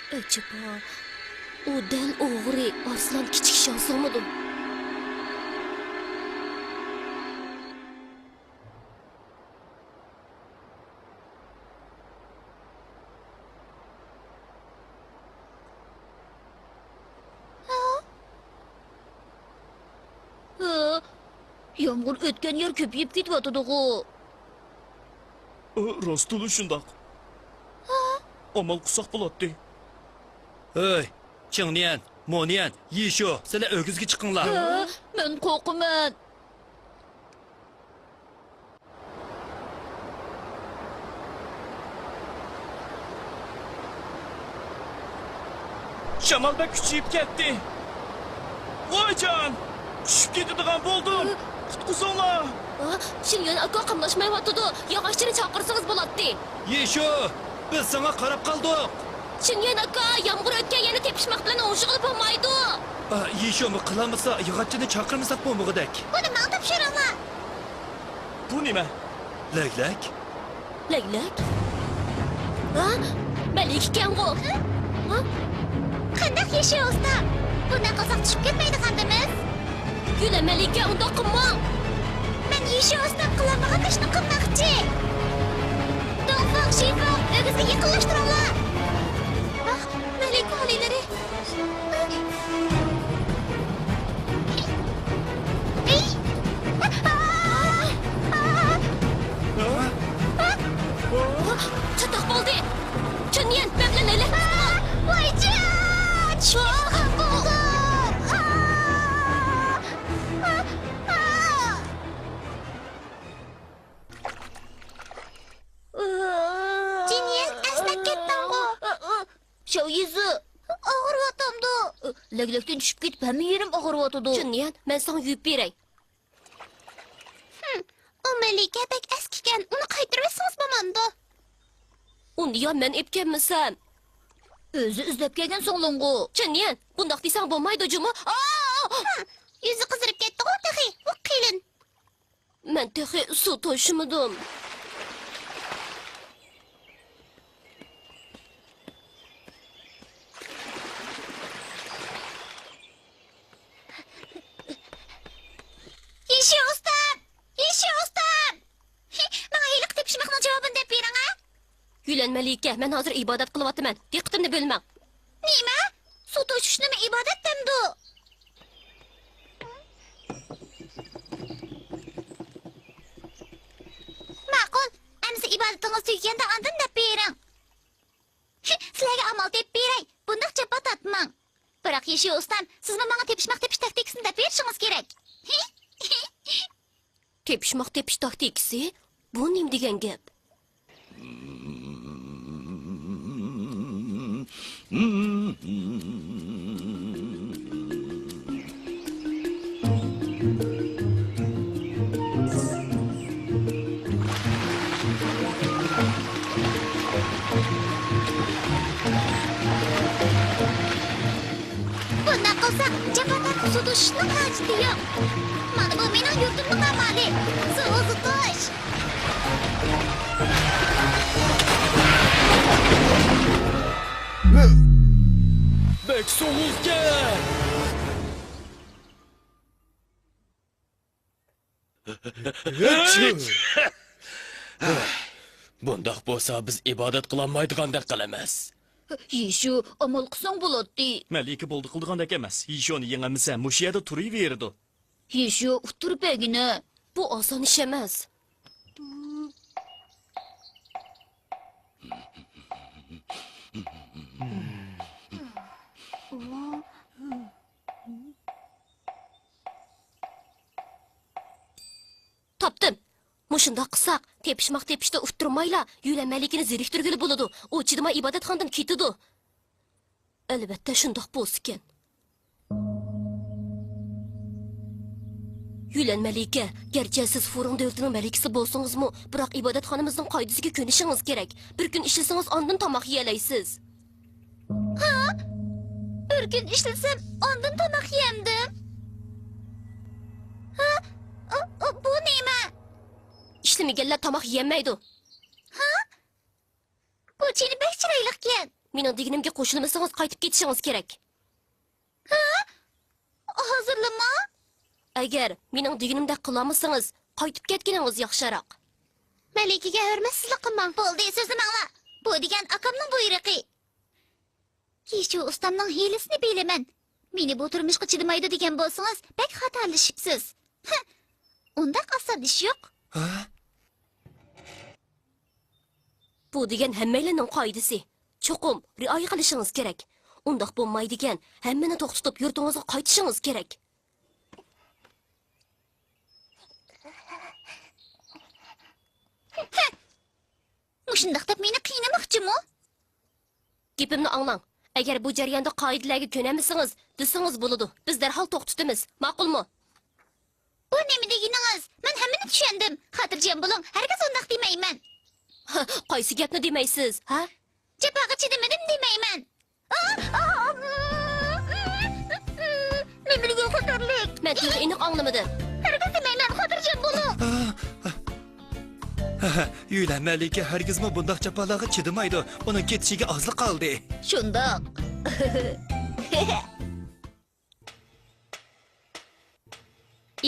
ئەجەبا، ئۇ دەل ئوغرى ئارسلان كىچىك شاھزامىدۇ؟ ھە؟ يامغۇر ئۆتكەن يەر كۆپىيىپ كېتىۋاتىدىغۇ. ئۇ راستلا شۇنداق. ئامال قىلساق بولاتتى. ھەي، چىڭنيەن، مونيەن، يىشۇ، سىلەر ئۆگزىگە چىقىڭلار. ھە، مەن قورقىمەن. شامال بەك كۈچىيىپ كەتتى. ۋايجان! چۈشۈپ كېتىدىغان بولدۇم. قۇتقۇزۇڭلار! ھە؟ شېڭيۈەن ئاكا قاملاشمايۋاتىدۇ. ياغاچچىنى چاقىرسىڭىز بولاتتى. يىشۇ، بىز ساڭا قاراپ قالدۇق. شېڭيۈەن ئاكا، يامغۇر ئۆتكەن يەرنى تېپىشماق بىلەن ئوڭشىغىلى بولمايدۇ. ئا، يىشۇمۇ قىلالمىسا، ياغاچچىنى چاقىرمىساق بولمىغۇدەك. بۇنى ماڭا تاپشۇرۇڭلار. بۇ نېمە؟ لەگلەك؟ لەگلەك؟ ھە؟ مەلىكىكەنغۇ؟ ھە؟ قانداق يېشى ئۇستا؟ بۇنداق قىلساق چۈشۈپ كەتمەيدىغاندىمىز؟ يۈلە مەلىكە، ئۇنداق قىلماڭ! مەن يېشى ئۇستام قىلالمىغان ئىشنى قىلماقچى! دۇڭفېڭ، شىفېڭ، ئۆگزىگە يېقىنلاشتۇرۇڭلار! ئاھ، مەلىكە ئالىيلىرى! چاتاق بولدى! چۈنيەن، مەن بىلەن لەگلەك! ۋايجان! چۈشۈپ قالغان بولدۇم! جىنيەن، ئەسنەپ كەتتىڭغۇ؟ شاۋيىزى. ئاغرىۋاتامدۇ؟ لەگلەكتىن چۈشۈپ كېتىپ ھەممە يېرىم ئاغرىۋاتىدۇ. جىنيەن، مەن ساڭا يۇيۇپ بېرەي. ھىم، ئۇ مەلىكە بەك ئەسكىكەن، ئۇنى قايتۇرۇۋەتسىڭىز بولامدۇ؟ ئۇنى يا مەن ئېلىپ كەلمىسەم؟ ئۆزى ئىزدەپ كەلگەن سىڭلىڭغۇ. جىنيەن، بۇنداق دېسەڭ بولمايدۇ جۇمۇ. ھا، يۈزى قىزىرىپ كەتتىغۇ تېخى، بۇ قېلىن. مەن تېخى سۇ توشۇمىدىم. يېشى ئۇستام! يېشى ئۇستام! ماڭا ھېلىقى تېپىشماقنىڭ جاۋابىنى دەپ بېرىڭە! يۈلەن مەلىكە، مەن ھازىر ئىبادەت قىلىۋاتىمەن. دىققىتىمنى بۆلمەڭ. نېمە؟ سۇ توشۇشنىمۇ ئىبادەت دەمدۇ؟ ماقۇل. ئەمىسە ئىبادىتىڭىز تۈگىگەندە ئاندىن دەپ بېرىڭ. سىلەرگە ئامال تېپىپ بېرەي. بۇنداق جاپا تارتماڭ. بىراق يېشى ئۇستام، سىزمۇ ماڭا تېپىشماق تېپىش تاكتىكىسىنى دەپ بېرىشىڭىز كېرەك. تېپىشماق تېپىش تاكتىكىسى؟ بۇ نېمە دېگەن گەپ؟ بۇنداق قىلساق، جاپا تارتىپ سۇ توشۇشنىڭ ھاجىتى يوق. مانا بۇ مېنىڭ يۇرتۇمنىڭ ئامالى. سۇ ئۇزىتىش. بەك سوغۇقكەن! بۇنداق بولسا بىز ئىبادەت قىلالمايدىغاندەك قىلىمىز. يىشۇ، ئامال قىلساڭ بولاتتى. مەلىكە بولدى قىلىدىغاندەك ئەمەس. يىشۇنى يېڭەلمىسە مۇشۇ يەردە تۇرۇۋېرىدۇ. يىشۇ، ئۇتتۇرۇپ بەرگىنە. بۇ ئاسان ئىش ئەمەس. تاپتىم! مۇشۇنداق قىلساق، تېپىشماق تېپىشتا ئۇتتۇرمايلا، يۈلەن مەلىكىنى زېرىكتۈرگىلى بولىدۇ. ئۇ چىدىماي ئىبادەتخانىدىن كېتىدۇ. ئەلۋەتتە، شۇنداق بولسىكەن. يۈلەن مەلىكە، گەرچە سىز فۇرۇڭ دۆلىتىنىڭ مەلىكىسى بولسىڭىزمۇ، بىراق ئىبادەتخانىمىزنىڭ قائىدىسىگە كۆنۈشىڭىز كېرەك. بىر كۈن ئىشلىسىڭىز، ئاندىن تاماق يېيەلەيسىز. ھا؟ بىر كۈن ئىشلىسەم، ئاندىن تاماق يېيەمدىم؟ ھا؟ ئۇ، ئۇ، بۇ نېمە؟ ئىشلىمىگەنلەر تاماق يېيەلمەيدۇ. ھا؟ بۇ چىنە بەك چىرايلىقكەن. مېنىڭ دېگىنىمگە قوشۇلمىسىڭىز، قايتىپ كېتىشىڭىز كېرەك. ھا؟ ھازىرلىما؟ ئەگەر مېنىڭ دېگىنىمدەك قىلالمىسىڭىز، قايتىپ كەتكىنىڭىز ياخشىراق. مەلىكىگە ھۆرمەتسىزلىك قىلماڭ. بولدى، سۆزلىمەڭلار. بۇ دېگەن ئاكامنىڭ بۇيرۇقى. يىشۇ ئۇستامنىڭ ھىيلىسىنى بىلىمەن. مېنى بۇ تۇرمۇشقا چىدىمايدۇ دېگەن بولسىڭىز، بەك خاتالىشىپسىز. ھە، ئۇنداق ئاسان ئىش يوق. ھە؟ بۇ دېگەن ھەممەيلەننىڭ قائىدىسى. چوقۇم رىئايە قىلىشىڭىز كېرەك. ئۇنداق بولمايدىكەن، ھەممىنى توختىتىپ، يۇرتىڭىزغا قايتىشىڭىز كېرەك. مۇشۇنداق دەپ مېنى قىينىماقچىمۇ؟ گېپىمنى ئاڭلاڭ. ئەگەر بۇ جەرياندا قائىدىلەرگە كۆنەلمىسىڭىز، دېسىڭىز بولىدۇ. بىز دەرھال توختىتىمىز. ماقۇلمۇ؟ بۇ نېمە دېگىنىڭىز؟ مەن ھەممىنى چۈشەندىم. خاتىرجەم بولۇڭ، ھەرگىز ئۇنداق دېمەيمەن. قايسى گەپنى دېمەيسىز، ھە؟ جاپاغا چىدىمىدىم دېمەيمەن. ئا، ئا، ئا، نېمە دېگەن خەتەرلىك؟ مەن تېخى ئېنىق ئاڭلىمىدىم. ھەرگىز دېمەيمەن، خاتىرجەم بولۇڭ. يۈلەن مەلىكە ھەرگىزمۇ بۇنداق جاپالارغا چىدىمايدۇ. ئۇنىڭ كېتىشىگە ئازلا قالدى. شۇنداق.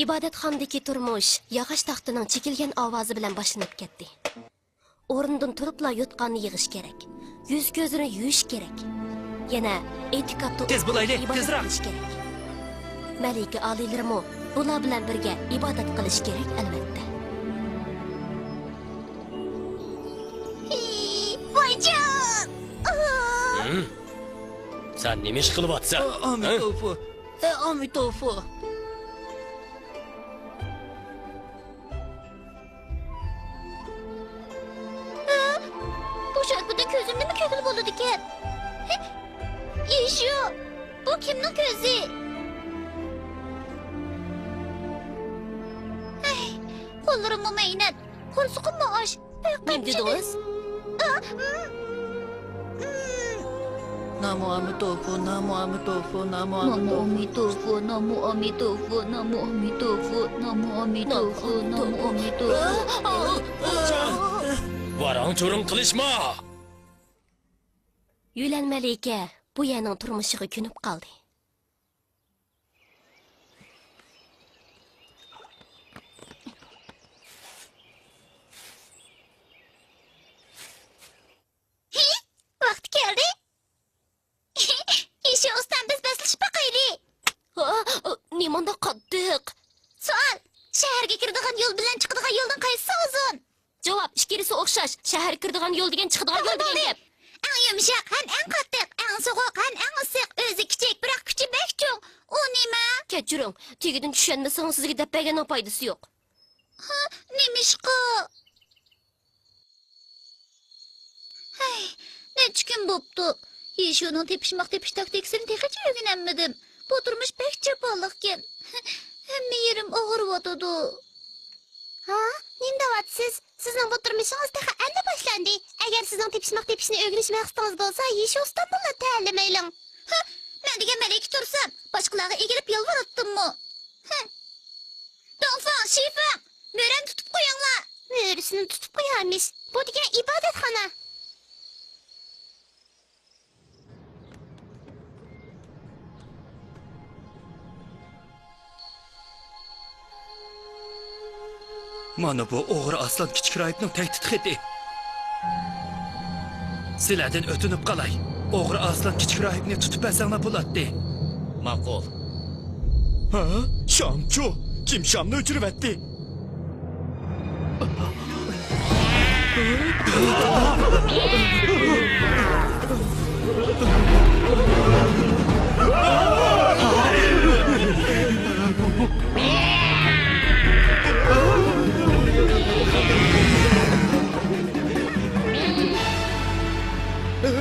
ئىبادەتخانىدىكى تۇرمۇش ياغاچ تاختىنىڭ چېكىلگەن ئاۋازى بىلەن باشلىنىپ كەتتى. ئورنىدىن تۇرۇپلا يوتقاننى يىغىش كېرەك. يۈز-كۆزىنى يۇيۇش كېرەك. يەنە ئېتىكاپتا تېز بولايلى، ئىبادەت تېزراق! قىلىش كېرەك. مەلىكە ئالىيلىرىمۇ بۇلار بىلەن بىرگە ئىبادەت قىلىشى كېرەك، ئەلۋەتتە. ھى، ۋايجان! ھىم؟ سەن نېمە ئىش قىلىۋاتىسەن؟ ئامىتوفۇ! ھە؟ ئامىتوفۇ! ھە؟ بۇ شورپىدىن كۆزۈمنىمۇ كۆرگىلى بولىدىكەن. ھە؟ يىشۇ، بۇ كىمنىڭ كۆزى؟ ھەي، قوللىرىممۇ مەينەت، قورسىقىممۇ ئاچ. نېمە دېدىڭىز؟ نامۇ ئامىتوفۇ، نامۇ ئامىتوفۇ، نامۇ ئامىتوفۇ. نامۇ ئامىتوفۇ، نامۇ ئامىتوفۇ، نامۇ ئامىتوفۇ، نامۇ ئامىتوفۇ، نامۇ ئامىتوفۇ. ۋاراڭ-چۇرۇڭ قىلىشما! يۈلەن مەلىكە بۇ يەرنىڭ تۇرمۇشىغا كۆنۈپ قالدى. ھى، ۋاقتى كەلدى. يىشۇ ئۇستام، بىز بەسلىشىپ باقايلى. ھا، نېمانداق قاتتىق؟ سوئال، شەھەرگە كىرىدىغان يول بىلەن چىقىدىغان يولدىن قايسىسى ئۇزۇن؟ جاۋاب، ئىككىلىسى ئوخشاش. شەھەرگە كىرىدىغان يول دېگەن چىقىدىغان يول دېگەن گەپ. ئەڭ يۇمشاق ھەم ئەڭ قاتتىق، ئەڭ سوغۇق ھەم ئەڭ ئىسسىق، ئۆزى كىچىك، بىراق كۈچى بەك چوڭ. ئۇ نېمە؟ كەچۈرۈڭ، تېگىدىن چۈشەنمىسىڭىز سىزگە دەپ بەرگەننىڭ پايدىسى يوق. ھە، نېمىشقا؟ ھەي، نەچچە كۈن بوپتۇ. يىشۇنىڭ تېپىشماق تېپىش تاكتىكىسىنى تېخىچە ئۆگىنەلمىدىم. بۇ تۇرمۇش بەك جاپالىقكەن. ھەممە يېرىم ئاغرىۋاتىدۇ. ھا؟ نېمە دەۋاتىسىز؟ سىزنىڭ بۇ تۇرمۇشىڭىز تېخى ئەنلا باشلاندى. ئەگەر سىزنىڭ تېپىشماق تېپىشنى ئۆگىنىش مەقسىتىڭىز بولسا، يىشۇ ئۇستامدىنلا تەلىم ئېلىڭ. ھە، مەن دېگەن مەلىكە تۇرسام، باشقىلارغا ئېگىلىپ يالۋۇراتتىممۇ؟ ھە. دۇڭفېڭ، شىفېڭ، مۈرەنى تۇتۇپ قويۇڭلار. مۈرىسىنى تۇتۇپ قويارمىش. بۇ دېگەن ئىبادەتخانا. مانا بۇ ئوغرى ئاسلان كىچىك راھىبنىڭ تەھدىت خېتى. سىلەردىن ئۆتۈنۈپ قالاي. ئوغرى ئاسلان كىچىك راھىبنى تۇتۇپ بەرسەڭلار بولاتتى. ماقۇل. ھە؟ شامچۇ؟ كىم شامنى ئۆچۈرۈۋەتتى؟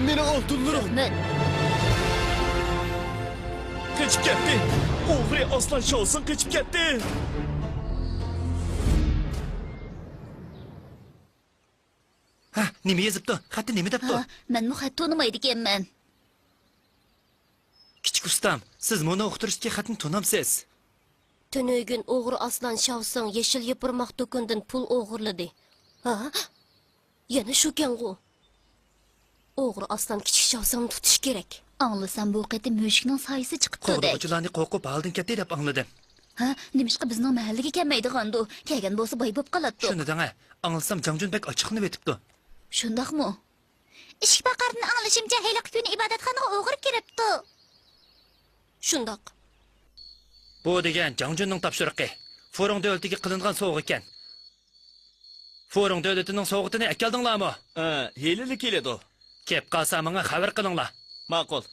مېنىڭ ئالتۇنلىرىم! رەھمەت. قېچىپ كەتتى! ئوغرى ئاسلان شاۋسىڭ قېچىپ كەتتى! ھە، نېمە يېزىپتۇ؟ خەتتە نېمە دەپتۇ؟ ھە، مەنمۇ خەت تونۇمايدىكەنمەن. كىچىك ئۇستام، سىز مۇنى ئۇقتۇرۇشتىكى خەتنى تونامسىز؟ تۈنۈگۈن ئوغرى ئاسلان شاۋسىڭ يېشىل يوپۇرماق دۇكىنىدىن پۇل ئوغرىلىدى. ھا؟ يەنە شۇكەنغۇ؟ ئوغرى ئاسلان كىچىك شاۋسىڭنى تۇتۇشى كېرەك. ئاڭلىسام، بۇ قېتىم مۈشۈكنىڭ سايىسى چىقىپتۇ دەك. قوغدىغۇچىلارنى قورقۇپ ھالىدىن كەتتى دەپ ئاڭلىدىم. ھە؟ نېمىشقا بىزنىڭ مەھەللىگە كەلمەيدىغاندۇ؟ كەلگەن بولسا باي بولۇپ قالاتتۇق. شۇنى دەڭە، ئاڭلىسام جاڭجۈن بەك ئاچچىقلىنىۋېتىپتۇ. شۇنداقمۇ؟ ئىشىك پاقاردىن ئاڭلىشىمچە، ھېلىقى كۈنى ئىبادەتخانىغا ئوغرى كىرىپتۇ. شۇنداق. بۇ دېگەن جاڭجۈننىڭ تاپشۇرۇقى. فۇرۇڭ دۆلىتىگە قىلىنغان سوۋغىكەن. فۇرۇڭ دۆلىتىنىڭ سوۋغىتىنى ئەكەلدىڭلارمۇ؟ ھە، ھېلىلا كېلىدۇ. كېلىپ قالسا ماڭا خەۋەر قىلىڭلار. ماقۇل.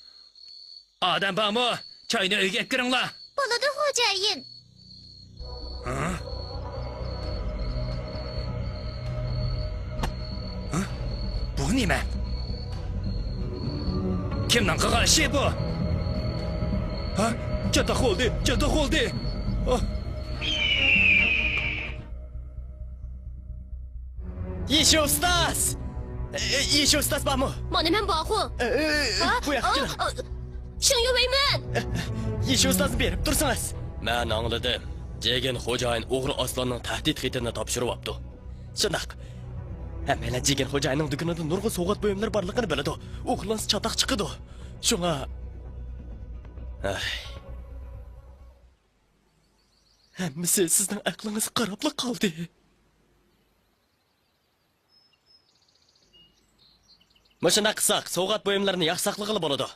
ئادەم بارمۇ؟ چاينى ئۆيگە ئەكىرىڭلار. بولىدۇ، خوجايىن. ھە؟ ھە؟ بۇ نېمە؟ كىمنىڭ قىلغان ئىشى بۇ؟ ھە؟ چاتاق بولدى، چاتاق بولدى! ئاھ! يىشۇ ئۇستاز! ئە، يىشۇ ئۇستاز بارمۇ؟ مانا مەن بارغۇ. ئە، ئە، ھە؟ بۇ ياققا كېلىڭ. ئا، ئا، شېڭ يۇۋېيمەن. ئە، يىشۇ ئۇستازنى بېرىپ تۇرسىڭىز. مەن ئاڭلىدىم. جېگىن خوجايىن ئوغرى ئاسلاننىڭ تەھدىت خېتىنى تاپشۇرۇۋاپتۇ. شۇنداق. ھەممەيلەن جېگەن خوجايىننىڭ دۇكىنىدا نۇرغۇن سوۋغات بۇيۇملىرى بارلىقىنى بىلىدۇ. ئوغرىلانسا چاتاق چىقىدۇ. شۇڭا. ئاي. ھەممىسى سىزنىڭ ئەقلىڭىزگە قاراپلا قالدى. مۇشۇنداق قىلساق، سوۋغات بۇيۇملىرىنى ياخشى ساقلىغىلى بولىدۇ.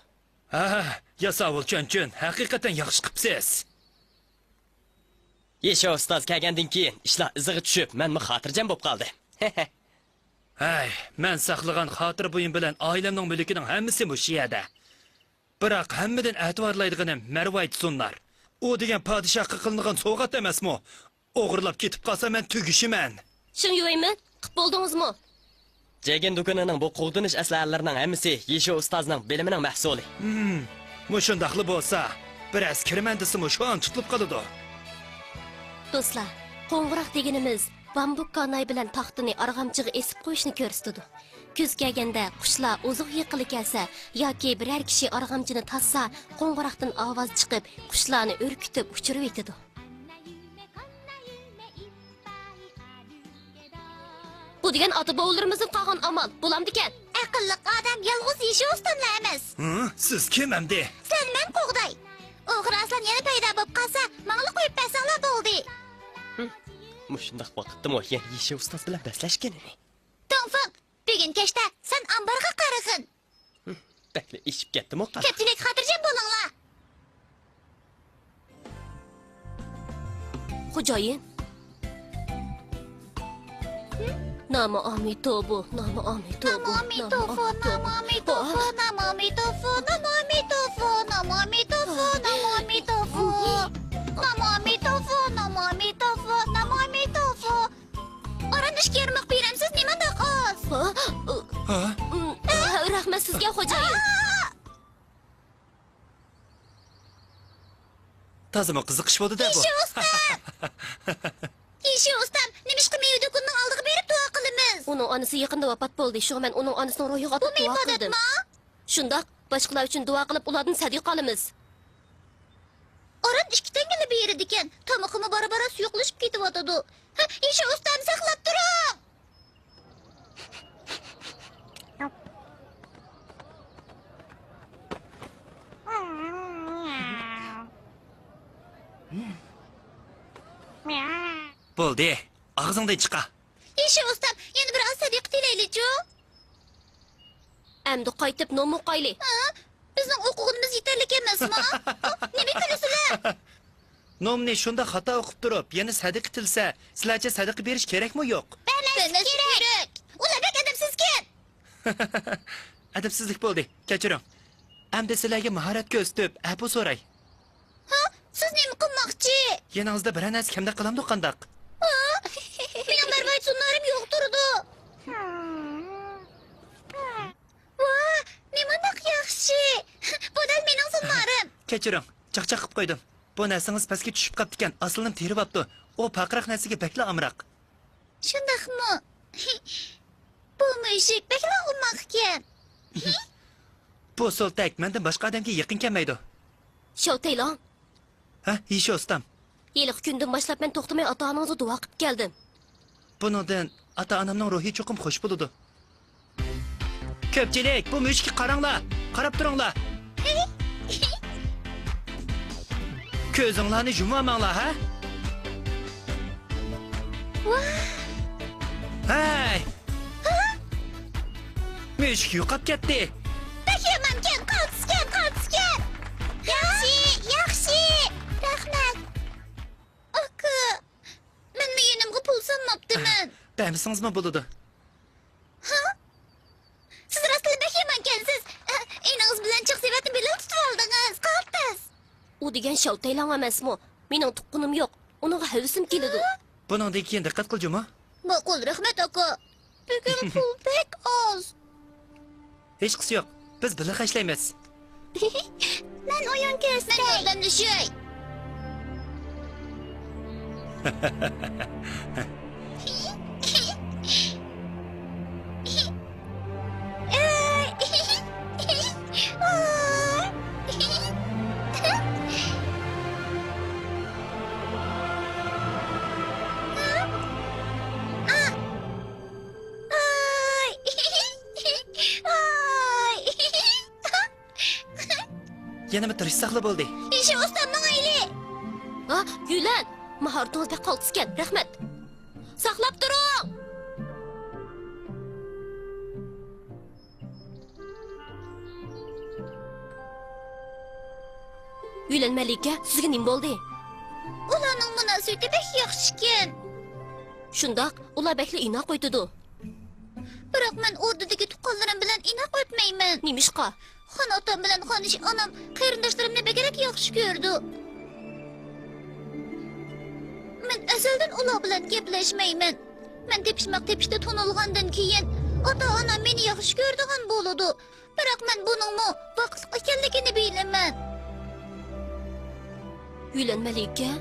ھە، ياساۋۇل چۈنچۈن، ھەقىقەتەن ياخشى قىپسىز. يېشى ئۇستاز كەلگەندىن كېيىن ئىشلار ئىزىغا چۈشۈپ، مەنمۇ خاتىرجەم بوپ قالدىم. ھەي، مەن ساقلىغان خاتىرە بۇيۇم بىلەن ئائىلەمنىڭ مۈلكىنىڭ ھەممىسى مۇشۇ يەردە. بىراق ھەممىدىن ئەتىۋارلايدىغىنىم مەرۋايىت سۇنار. ئۇ دېگەن پادىشاھقا قىلىنىدىغان سوۋغات ئەمەسمۇ؟ ئوغرىلاپ كېتىپ قالسا، مەن تۈگىشىمەن. شېڭ يۈەيمىن، قىپ بولدىڭىزمۇ؟ جېگىن دۇكىنىنىڭ بۇ قوغدىنىش ئەسلىھەلىرىنىڭ ھەممىسى يېشى ئۇستازنىڭ بىلىمىنىڭ مەھسۇلى. ھىم، مۇشۇنداقلا بولسا، بىر ئەسكىرىمەن دېسىمۇ شۇ ئان تۇتۇلۇپ قالىدۇ. دوستلار، قوڭغۇراق دېگىنىمىز بامبۇك كاناي بىلەن تاختىنى ئارغامچىغا ئېسىپ قويۇشنى كۆرسىتىدۇ. كۈز كەلگەندە قۇشلار ئوزۇق يېيىلى كەلسە ياكى بىرەر كىشى ئارغامچىنى تاسسا، قوڭغۇراقتىن ئاۋاز چىقىپ، قۇشلارنى ئۈركۈتۈپ ئۇچۇرۇۋېتىدۇ. بۇ دېگەن ئاتا-بوۋىلىرىمىزدىن قالغان ئامال بولامدىكەن؟ ئەقىللىق ئادەم يالغۇز يېشى ئۇستاملا ئەمەس. ھە؟ سىز كىم ئەمدى؟ سەن مەن قوغداي. ئوغرى ئارسلان يەنە پەيدا بولۇپ قالسا، ماڭىلا قويۇپ بەرسەڭلا بولدى. ھىم، مۇشۇنداق ۋاقىتتىمۇ يەنە يېشى ئۇستاز بىلەن بەسلەشكىنىنى. توڭفېڭ، بۈگۈن كەچتە سەن ئامبارغا قارىغىن. ھىم، بەكلا ئېشىپ كەتتىمۇ قارا. كۆپچىلىك خاتىرجەم بولۇڭلار. خوجايىن. نامۇ ئامىتوبۇ، نامۇ ئامىتوبۇ، نامۇ ئامىتوبۇ، نامۇ ئامىتوبۇ، نامۇ ئامىتوبۇ، نامۇ ئامىتوبۇ، نامۇ ئامىتوبۇ، نامۇ ئامىتوبۇ، نامۇ ئامىتوبۇ، نامۇ ئامىتوبۇ، نامۇ ئامىتوبۇ. ئاران ئىككى يارماق بېرەمسىز، نېمانداق ئاز؟ ھە؟ ھە؟ رەھمەت سىزگە، خوجايىن. تازىمۇ قىزىق ئىش بولدى-دە بۇ. يېشى ئۇستام! يېشى ئۇستام، نېمىشقا مېۋە دۇكىنىنىڭ ئالدىغا بېرىپ دۇئا قىلىمىز؟ ئۇنىڭ ئانىسى يېقىندا ۋاپات بولدى، شۇڭا مەن ئۇنىڭ ئانىسىنىڭ روھىغا ئاتاپ دۇئا قىلدىم. بۇمۇ ئىبادەتمۇ؟ شۇنداق، باشقىلار ئۈچۈن دۇئا قىلىپ، ئۇلاردىن سەدىقە ئالىمىز. ئاران ئىككى تەڭگىلا بېرىدىكەن، تامىقىمۇ بارا-بارا سۇيۇقلىشىپ كېتىۋاتىدۇ. ھە، يېشى ئۇستام، ساقلاپ تۇرۇڭ! بولدى، ئاغزىڭدىن چىقا. يېشى ئۇستام، يەنە بىر ئاز سەدىقە تىلەيلىچۇ؟ ئەمدى قايتىپ نومۇقايلى. ھە؟ بىزنىڭ ئوقۇغىنىمىز يېتەرلىك ئەمەسمۇ؟ نېمە كۈلىسىلەر؟ نومنى شۇنداق خاتا ئوقۇپ تۇرۇپ، يەنە سەدىقە تىلىسە، سىلەرچە سەدىقە بېرىش كېرەكمۇ يوق؟ بەرمەسلىك كېرەك. ئۇلار بەك ئەدەپسىزكەن. ئەدەپسىزلىك بولدى، كەچۈرۈڭ. ئەمدى سىلەرگە ماھارەت كۆرسىتىپ، ئەپۇ سوراي. ھە؟ سىز نېمە قىلماقچى؟ يېنىڭىزدا بىرەر نەرسە كەمدەك قىلامدۇ قانداق؟ ھە؟ مېنىڭ مەرۋايىت سۇنارىم يوق تۇرىدۇ. ۋاھ، نېمانداق ياخشى! بۇ دەل مېنىڭ سۇنارىم. كەچۈرۈڭ، چاقچاق قىلىپ قويدۇم. بۇ نەرسىڭىز پەسكە چۈشۈپ قاپتىكەن، ئاسلىنىم تېرىۋاپتۇ. ئۇ پارقىراق نەرسىگە بەكلا ئامراق. شۇنداقمۇ؟ بۇ مۈشۈك بەكلا ئوماقكەن. بۇ سولتەك مەندىن باشقا ئادەمگە يېقىن كەلمەيدۇ. شاۋتەيلاڭ. ھە، يىشى ئۇستام. ھېلىقى كۈندىن باشلاپ مەن توختىماي ئاتا-ئانىڭىزغا دۇئا قىلىپ كەلدىم. بۇنىڭدىن ئاتا-ئانامنىڭ روھى چوقۇم خۇش بولىدۇ. كۆپچىلىك، بۇ مۈشۈككە قاراڭلار، قاراپ تۇرۇڭلار. كۆزۈڭلارنى يۇمۇۋالماڭلار، ھە؟ ۋاھ! ھەي! ھە؟ مۈشۈك يوقاپ كەتتى. بەك يامانكەن، قالتىسكەن، قالتىسكەن. ياخشى، ياخشى. رەھمەت. ئاكا، مەنمۇ يېنىمغا پۇل سالماپتىمەن. بەرمىسىڭىزمۇ بولىدۇ. ھا؟ سىز راستلا بەك يامانكەنسىز. ئە، ئىنىڭىز بىلەن چىغ سېۋەتنى بىللە تۇتۇۋالدىڭىز. قالتىس. ئۇ دېگەن شاۋتەيلاڭ ئەمەسمۇ؟ مېنىڭ تۇغقىنىم يوق. ئۇنىڭغا ھەۋىسىم كېلىدۇ. ھا؟ بۇنىڭدىن كېيىن دىققەت قىل، جۇمۇ. ماقۇل، رەھمەت، ئاكا. بۈگۈن پۇل بەك ئاز. ھېچقىسى يوق، بىز بىللە خەجلەيمىز. مەن ئويۇن كۆرسىتەي. مەن ياردەملىشەي. يەنىمۇ تىرىشساقلا بولدى. ئىشى ئۇستامنىڭ ئەيلى. ھا، يۈلەن! ماھارىتىڭىز بەك قالتىسكەن. رەھمەت. ساقلاپ تۇرۇڭ! يۈلەن مەلىكە، سىزگە نېمە بولدى؟ ئۇلارنىڭ مۇناسىۋىتى بەك ياخشىكەن. شۇنداق، ئۇلار بەكلا ئىناق ئۆتىدۇ. بىراق مەن ئوردىدىكى تۇغقانلىرىم بىلەن ئىناق ئۆتمەيمەن. نېمىشقا؟ خان ئاتام بىلەن خانىشى ئانام قېرىنداشلىرىمنى بەكرەك ياخشى كۆرىدۇ. مەن ئەزەلدىن ئۇلار بىلەن گەپلەشمەيمەن. مەن تېپىشماق تېپىشتا تونۇلغاندىن كېيىن، ئاتا-ئانام مېنى ياخشى كۆرىدىغان بولىدۇ. بىراق مەن بۇنىڭمۇ ۋاقىتلىق ئىكەنلىكىنى بىلىمەن. يۈلەن مەلىكە.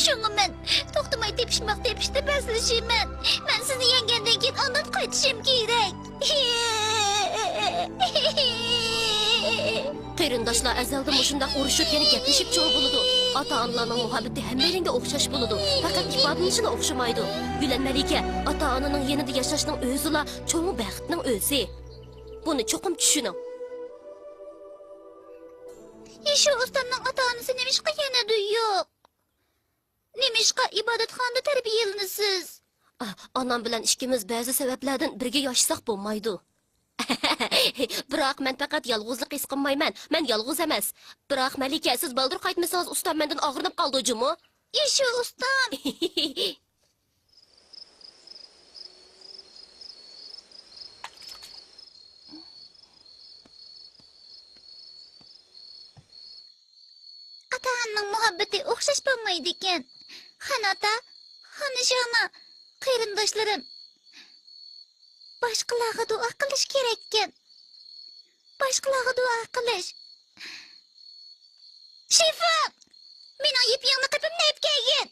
شۇڭا مەن توختىماي تېپىشماق تېپىشتا بەسلىشىمەن. مەن سىزنى يەڭگەندىن كېيىن ئاندىن قايتىشىم كېرەك. قېرىنداشلار ئەزەلدىن مۇشۇنداق ئۇرۇشۇپ، يەنە گەپلىشىپ چوڭ بولىدۇ. ئاتا-ئانىلارنىڭ مۇھەببىتى ھەممەيلەنگە ئوخشاش بولىدۇ. پەقەت ئىپادىلىنىشىلا ئوخشىمايدۇ. يۈلەن مەلىكە، ئاتا-ئانىنىڭ يېنىدا ياشاشنىڭ ئۆزىلا چوڭ بەختنىڭ ئۆزى. بۇنى چوقۇم چۈشىنىڭ. يېشۇ ئۇستامنىڭ ئاتا-ئانىسى نېمىشقا يەنىدۇ يوق؟ نېمىشقا ئىبادەتخانىدا تەربىيەلىنىسىز؟ ئا، ئانام بىلەن ئىككىمىز بەزى سەۋەبلەردىن بىرگە ياشىساق بولمايدۇ. بىراق مەن پەقەت يالغۇزلۇق ھېس قىلمايمەن. مەن يالغۇز ئەمەس. بىراق مەلىكە، سىز بالدۇر قايتمىسىڭىز، ئۇستام مەندىن ئاغرىنىپ قالىدۇ جۇمۇ. يېشۇ ئۇستام! ئاتا-ئانىنىڭ مۇھەببىتى ئوخشاش بولمايدىكەن. خان ئاتا، خان ئانا، قېرىنداشلىرىم. باشقىلارغا دۇئا قىلىش كېرەككەن. باشقىلارغا دۇئا قىلىش. شىفا! مېنىڭ يىپىيىڭنى قېپىمنى ئېلىپ كەلگىن!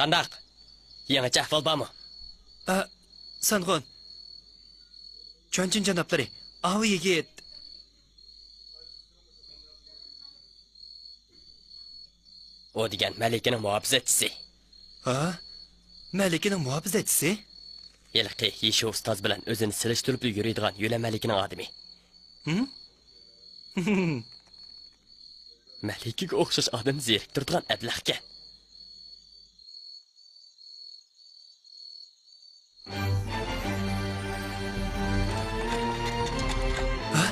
قانداق؟ يېڭىچە ئەھۋال بارمۇ؟ ئە، سانغۇن. چۈەنچىن جانابلىرى، ئاۋۇ يىگىت. ئۇ دېگەن مەلىكىنىڭ مۇھاپىزەتچىسى. ھا؟ مەلىكىنىڭ مۇھاپىزەتچىسى؟ ھېلىقى يېشۇ ئۇستاز بىلەن ئۆزىنى سېلىشتۇرۇپلا يۈرىدىغان يۆلەن مەلىكىنىڭ ئادىمى. ھىم؟ مەلىكىگە ئوخشاش ئادەم زېرىكتۈرىدىغان ئەبلەخكەن. ھە؟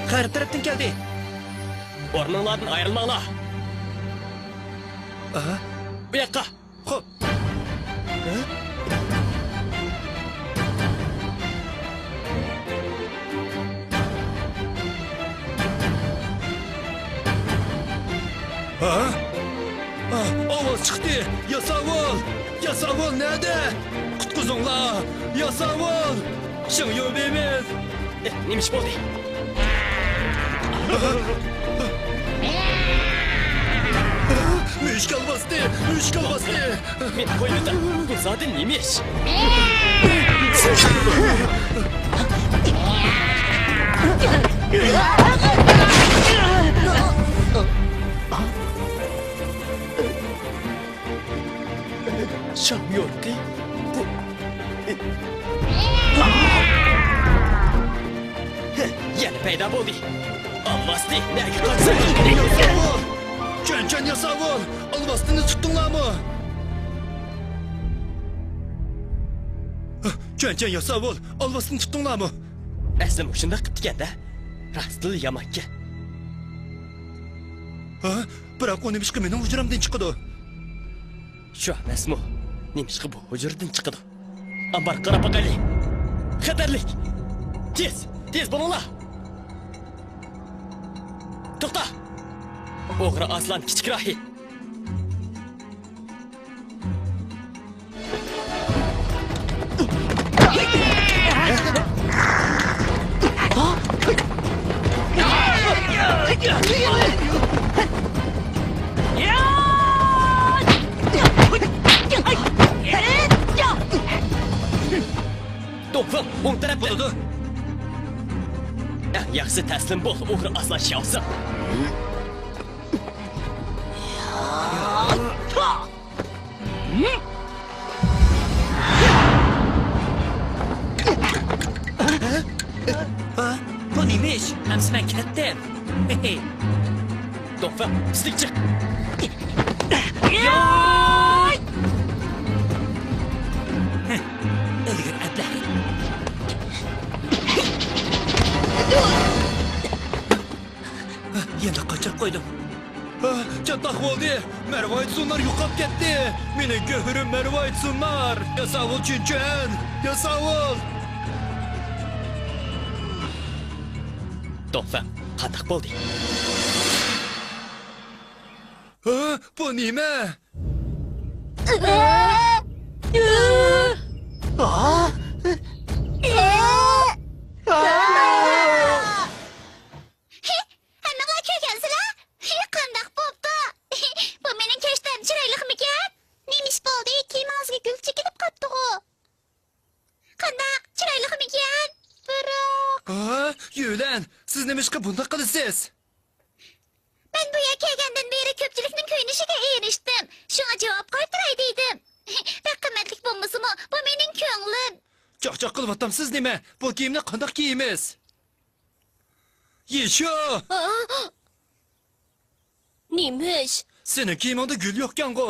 غەرب تەرەپتىن كەلدى. ئورنۇڭلاردىن ئايرىلماڭلار. ئاھا. بۇ ياققا. خوپ. ھە؟ ھا؟ ئا، ئاۋاز چىقتى. ياساۋۇل! ياساۋۇل نەدە؟ قۇتقۇزۇڭلار! ياساۋۇل! شېڭيۇ بىمىز! ئە، نېمە ئىش بولدى؟ مۈشۈك ئالۋاستى! مۈشۈك ئالۋاستى! مېنى قويۇۋېتىڭ. بۇ زادى نېمە ئىش؟ شاڭيورقى، بۇ. يەنە پەيدا بولدى. ئالۋاستى، نەگە قاچىسەن؟ ياساۋۇل! چۈەنچۈەن ياساۋۇل! ئالۋاستىنى تۇتتۇڭلارمۇ؟ چۈەنچۈەن ياساۋۇل! ئالۋاستىنى تۇتتۇڭلارمۇ؟ ئەسلى مۇشۇنداق قىپتىكەن-دە. راستلا يامانكەن. ھە؟ بىراق ئۇ نېمىشقا مېنىڭ ھۇجرامدىن چىقىدۇ؟ شۇ ئەمەسمۇ؟ نېمىشقا بۇ ھۇجرىدىن چىقىدۇ؟ ئامبارغا قاراپ باقايلى. خەتەرلىك! تېز، تېز بولۇڭلار! توختا! ئوغرى ئاسلان كىچىك راھىب! دۇڭفېڭ، ئوڭ تەرەپتە. بولىدۇ. ئەڭ ياخشىسى تەسلىم بول، ئوغرى ئاسلان شياۋسېڭ. ھە؟ ھە؟ ئەمسە مەن كەتتىم. دۇڭفېڭ، تېزلىك چىق. ئىلگىرى ئەبلەخ. يەنە قاچۇرۇپ قويدۇم. چاتاق بولدى. مەرۋايىت سۇنار يوقاپ كەتتى. مېنىڭ گۆھىرىم مەرۋايىت سۇنار. ياساۋۇل چۈنچۈەن. ياساۋۇل. دۇڭفېڭ، قانداق بولدى؟ ھە، بۇ نېمە؟ ھەممىڭلار كۆرگەنسىلەر؟ قانداق بوپتۇ؟ بۇ مېنىڭ كەشتەم چىرايلىقمىكەن؟ نېمە ئىش بولدى؟ كىيىمىڭىزگە گۈل چېكىلىپ قاپتىغۇ؟ قانداق، چىرايلىقمىكەن؟ بىراق. ھە، يۈلەن، سىز نېمىشقا بۇنداق قىلىسىز؟ مەن بۇ يەرگە كەلگەندىن بېرى كۆپچىلىكنىڭ كۆيۈنۈشىگە ئېرىشتىم. شۇڭا جاۋاب قايتۇراي دېدىم. بەك قىممەتلىك بولمىسىمۇ، بۇ مېنىڭ كۆڭلۈم. چاقچاق قىلىۋاتامسىز نېمە؟ بۇ كىيىمنى قانداق كىيىمىز؟ يىشۇ! ھە؟ نېمە ئىش؟ سېنىڭ كىيىمىڭدە گۈل يوقكەنغۇ؟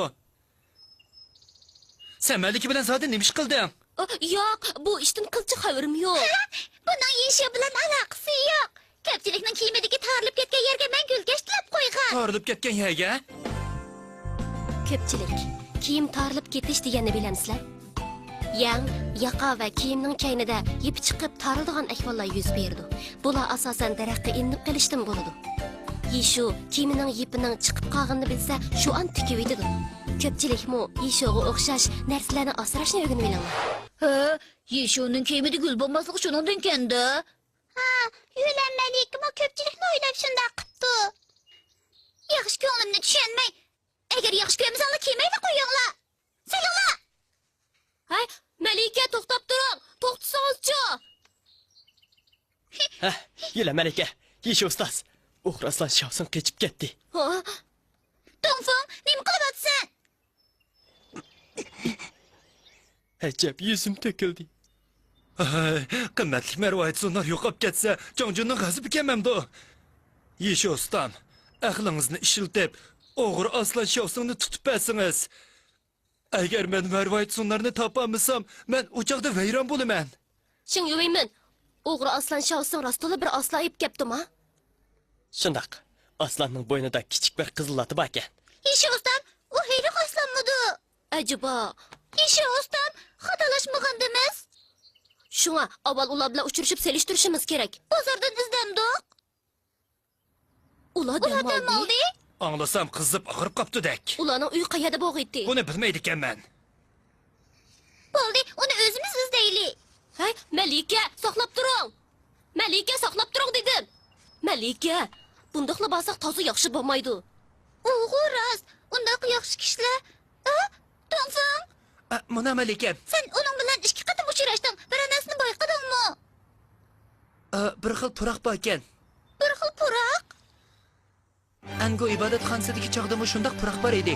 سەن مەلىكە بىلەن زادى نېمە ئىش قىلدىڭ؟ ئا، ياق، بۇ ئىشتىن قىلچە خەۋىرىم يوق. بۇنىڭ يىشۇ بىلەن ئالاقىسى يوق. كۆپچىلىكنىڭ كىيىمىدىكى تارىلىپ كەتكەن يەرگە مەن گۈل كەشتىلەپ قويغان. تارىلىپ كەتكەن يەرگە؟ كۆپچىلىك، كىيىم تارىلىپ كېتىش دېگەننى بىلەمسىلەر؟ يەڭ، ياقا ۋە كىيىمنىڭ كەينىدە يىپى چىقىپ تارىلىدىغان ئەھۋاللار يۈز بېرىدۇ. بۇلار ئاساسەن دەرەخكە ئىلىنىپ قېلىشتىن بولىدۇ. يىشۇ كىيىمىنىڭ يىپىنىڭ چىقىپ قالغىنىنى بىلسە، شۇ ئان تۈگىۋېتىدۇ. كۆپچىلىكمۇ يىشۇغا ئوخشاش نەرسىلەرنى ئاسراشنى ئۆگىنىۋېلىڭلار. ھە، يىشۇنىڭ كىيىمىدە گۈل بولماسلىقى شۇنىڭدىنكەندە. ھە، يۈلەن مەلىكىمۇ كۆپچىلىكنى ئويلاپ شۇنداق قىپتۇ. ياخشى كۆڭلۈمنى چۈشەنمەي، ئەگەر ياخشى كۆرمىسەڭلار كىيمەيلا قويۇڭلار. سېلىڭلار! ھەي، مەلىكە، توختاپ تۇرۇڭ! توختىسىڭىزچۇ! ھە، يۈلەن مەلىكە، يىشۇ ئۇستاز. ئوغرى ئاسلان شاۋسىڭ قېچىپ كەتتى. ھا؟ دۇڭفېڭ، نېمە قىلىۋاتىسەن؟ ئەجەب، يۈزۈم تۆكۈلدى. ھەي، قىممەتلىك مەرۋايىت سۇنار يوقاپ كەتسە، جاڭجۈننىڭ غەزىپى كەلمەمدۇ؟ يىشۇ ئۇستام، ئەقلىڭىزنى ئىشلىتىپ، ئوغرى ئاسلان شاۋسىڭنى تۇتۇپ بەرسىڭىز. ئەگەر مەن مەرۋايىت سۇنارنى تاپالمىسام، مەن ئۇ چاغدا ۋەيران بولىمەن. شېڭ يۈۋېيمىن، ئوغرى ئاسلان شاۋسىڭ راستتىنلا بىر ئاسلان ئېلىپ كەپتۇما؟ شۇنداق. ئاسلاننىڭ بوينىدا كىچىك بىر قىزىل لاتا باركەن. يىشۇ ئۇستام، ئۇ ھېلىقى ئاسلانمىدۇ؟ ئەجەبا. يىشۇ ئۇستام، خاتالاشمىغاندىمىز؟ شۇڭا ئاۋۋال ئۇلار بىلەن ئۇچرىشىپ سېلىشتۇرۇشىمىز كېرەك. بازاردىن ئىزدەمدۇق. ئۇلار ئۇلار دەم دەم ئالدى. ئالدى. ئاڭلىسام قىزىپ ئاغرىپ قاپتۇدەك. ئۇلارنىڭ ئۆيى قەيەردە بولغىيتتى؟ بۇنى بىلمەيدىكەنمەن. بولدى، ئۇنى ئۆزىمىز ئىزدەيلى. ھەي، مەلىكە، ساقلاپ تۇرۇڭ! مەلىكە، ساقلاپ تۇرۇڭ دېدىم! مەلىكە، بۇنداقلا بارساق تازا ياخشى بولمايدۇ. ئۇغۇ راست، ئۇنداق ياخشى كىشىلەر. ئە، دۇڭفېڭ! ئە، مانا مەلىكەم. سەن ئۇنىڭ بىلەن ئىككى قېتىم ئۇچراشتىڭ، بىرەر نەرسىنى بايقىدىڭمۇ؟ ئە، بىر خىل پۇراق باركەن. بىر خىل پۇراق؟ ئەنگۇ ئىبادەتخانىسىدىكى چاغدىمۇ شۇنداق پۇراق بار ئىدى.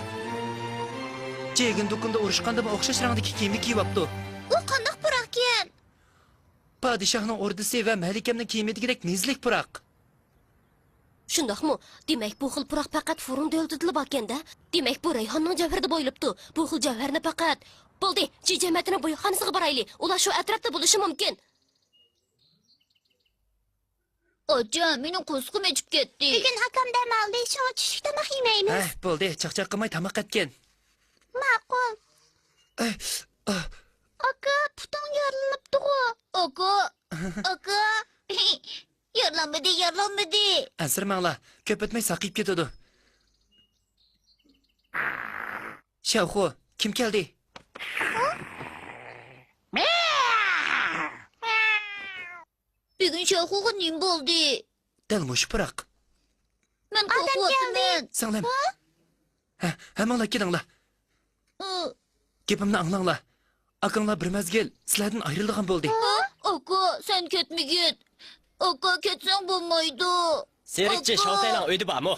جېگىن دۇكىنىدا ئۇرۇشقاندىمۇ ئوخشاش رەڭدىكى كىيىمنى كىيىۋاپتۇ. ئۇ قانداق پۇراقكەن؟ پادىشاھنىڭ ئوردىسى ۋە مەلىكەمنىڭ كىيىمىدىكىدەك نېزىلىك پۇراق. شۇنداقمۇ؟ دېمەك، بۇ خىل پۇراق پەقەت فۇرۇن دۆلىتىدىلا باركەن-دە؟ دېمەك، بۇ رەيھاننىڭ جەۋھىرىدە بويىلىپتۇ. بۇ خىل جەۋھەرنى پەقەت. بولدى، جى جەمەتىنىڭ بويخانىسىغا بارايلى. ئۇلار شۇ ئەتراپتا بولۇشى مۇمكىن. ئاچا، مېنىڭ قورسىقىم ئېچىپ كەتتى. بۈگۈن ئاكام دەم ئالدى، شۇڭا چۈشلۈك تاماق يېمەيمىز. ھە، بولدى، چاقچاق قىلماي تاماق ئەتكىن. ماقۇل. ئاھ، ئاھ. ئاكا، پۇتۇڭ يارىلىنىپتىغۇ. ئاكا، ئاكا. يارىلانمىدى، يارىلانمىدى. ئەنسىرىمەڭلار، كۆپ ئۆتمەي ساقىيىپ كېتىدۇ. شياۋخۇ، كىم كەلدى؟ بۈگۈن شياۋخۇغا نېمە بولدى؟ دەل مۇشۇ پۇراق. مەن ئادەم قورقۇۋاتىمەن. كەلدى. سىڭلىم. ھە؟ ھە، ھەممىڭلار كېلىڭلار. ئۇ. گېپىمنى ئاڭلاڭلار. ئاكاڭلار بىر مەزگىل سىلەردىن ئايرىلىدىغان بولدى. ھە؟ ئاكا، سەن كەتمىگىن. ئاكا، كەتسەڭ بولمايدۇ. سېرىقچى ئاكا. شاۋتەيلاڭ ئۆيدە بارمۇ؟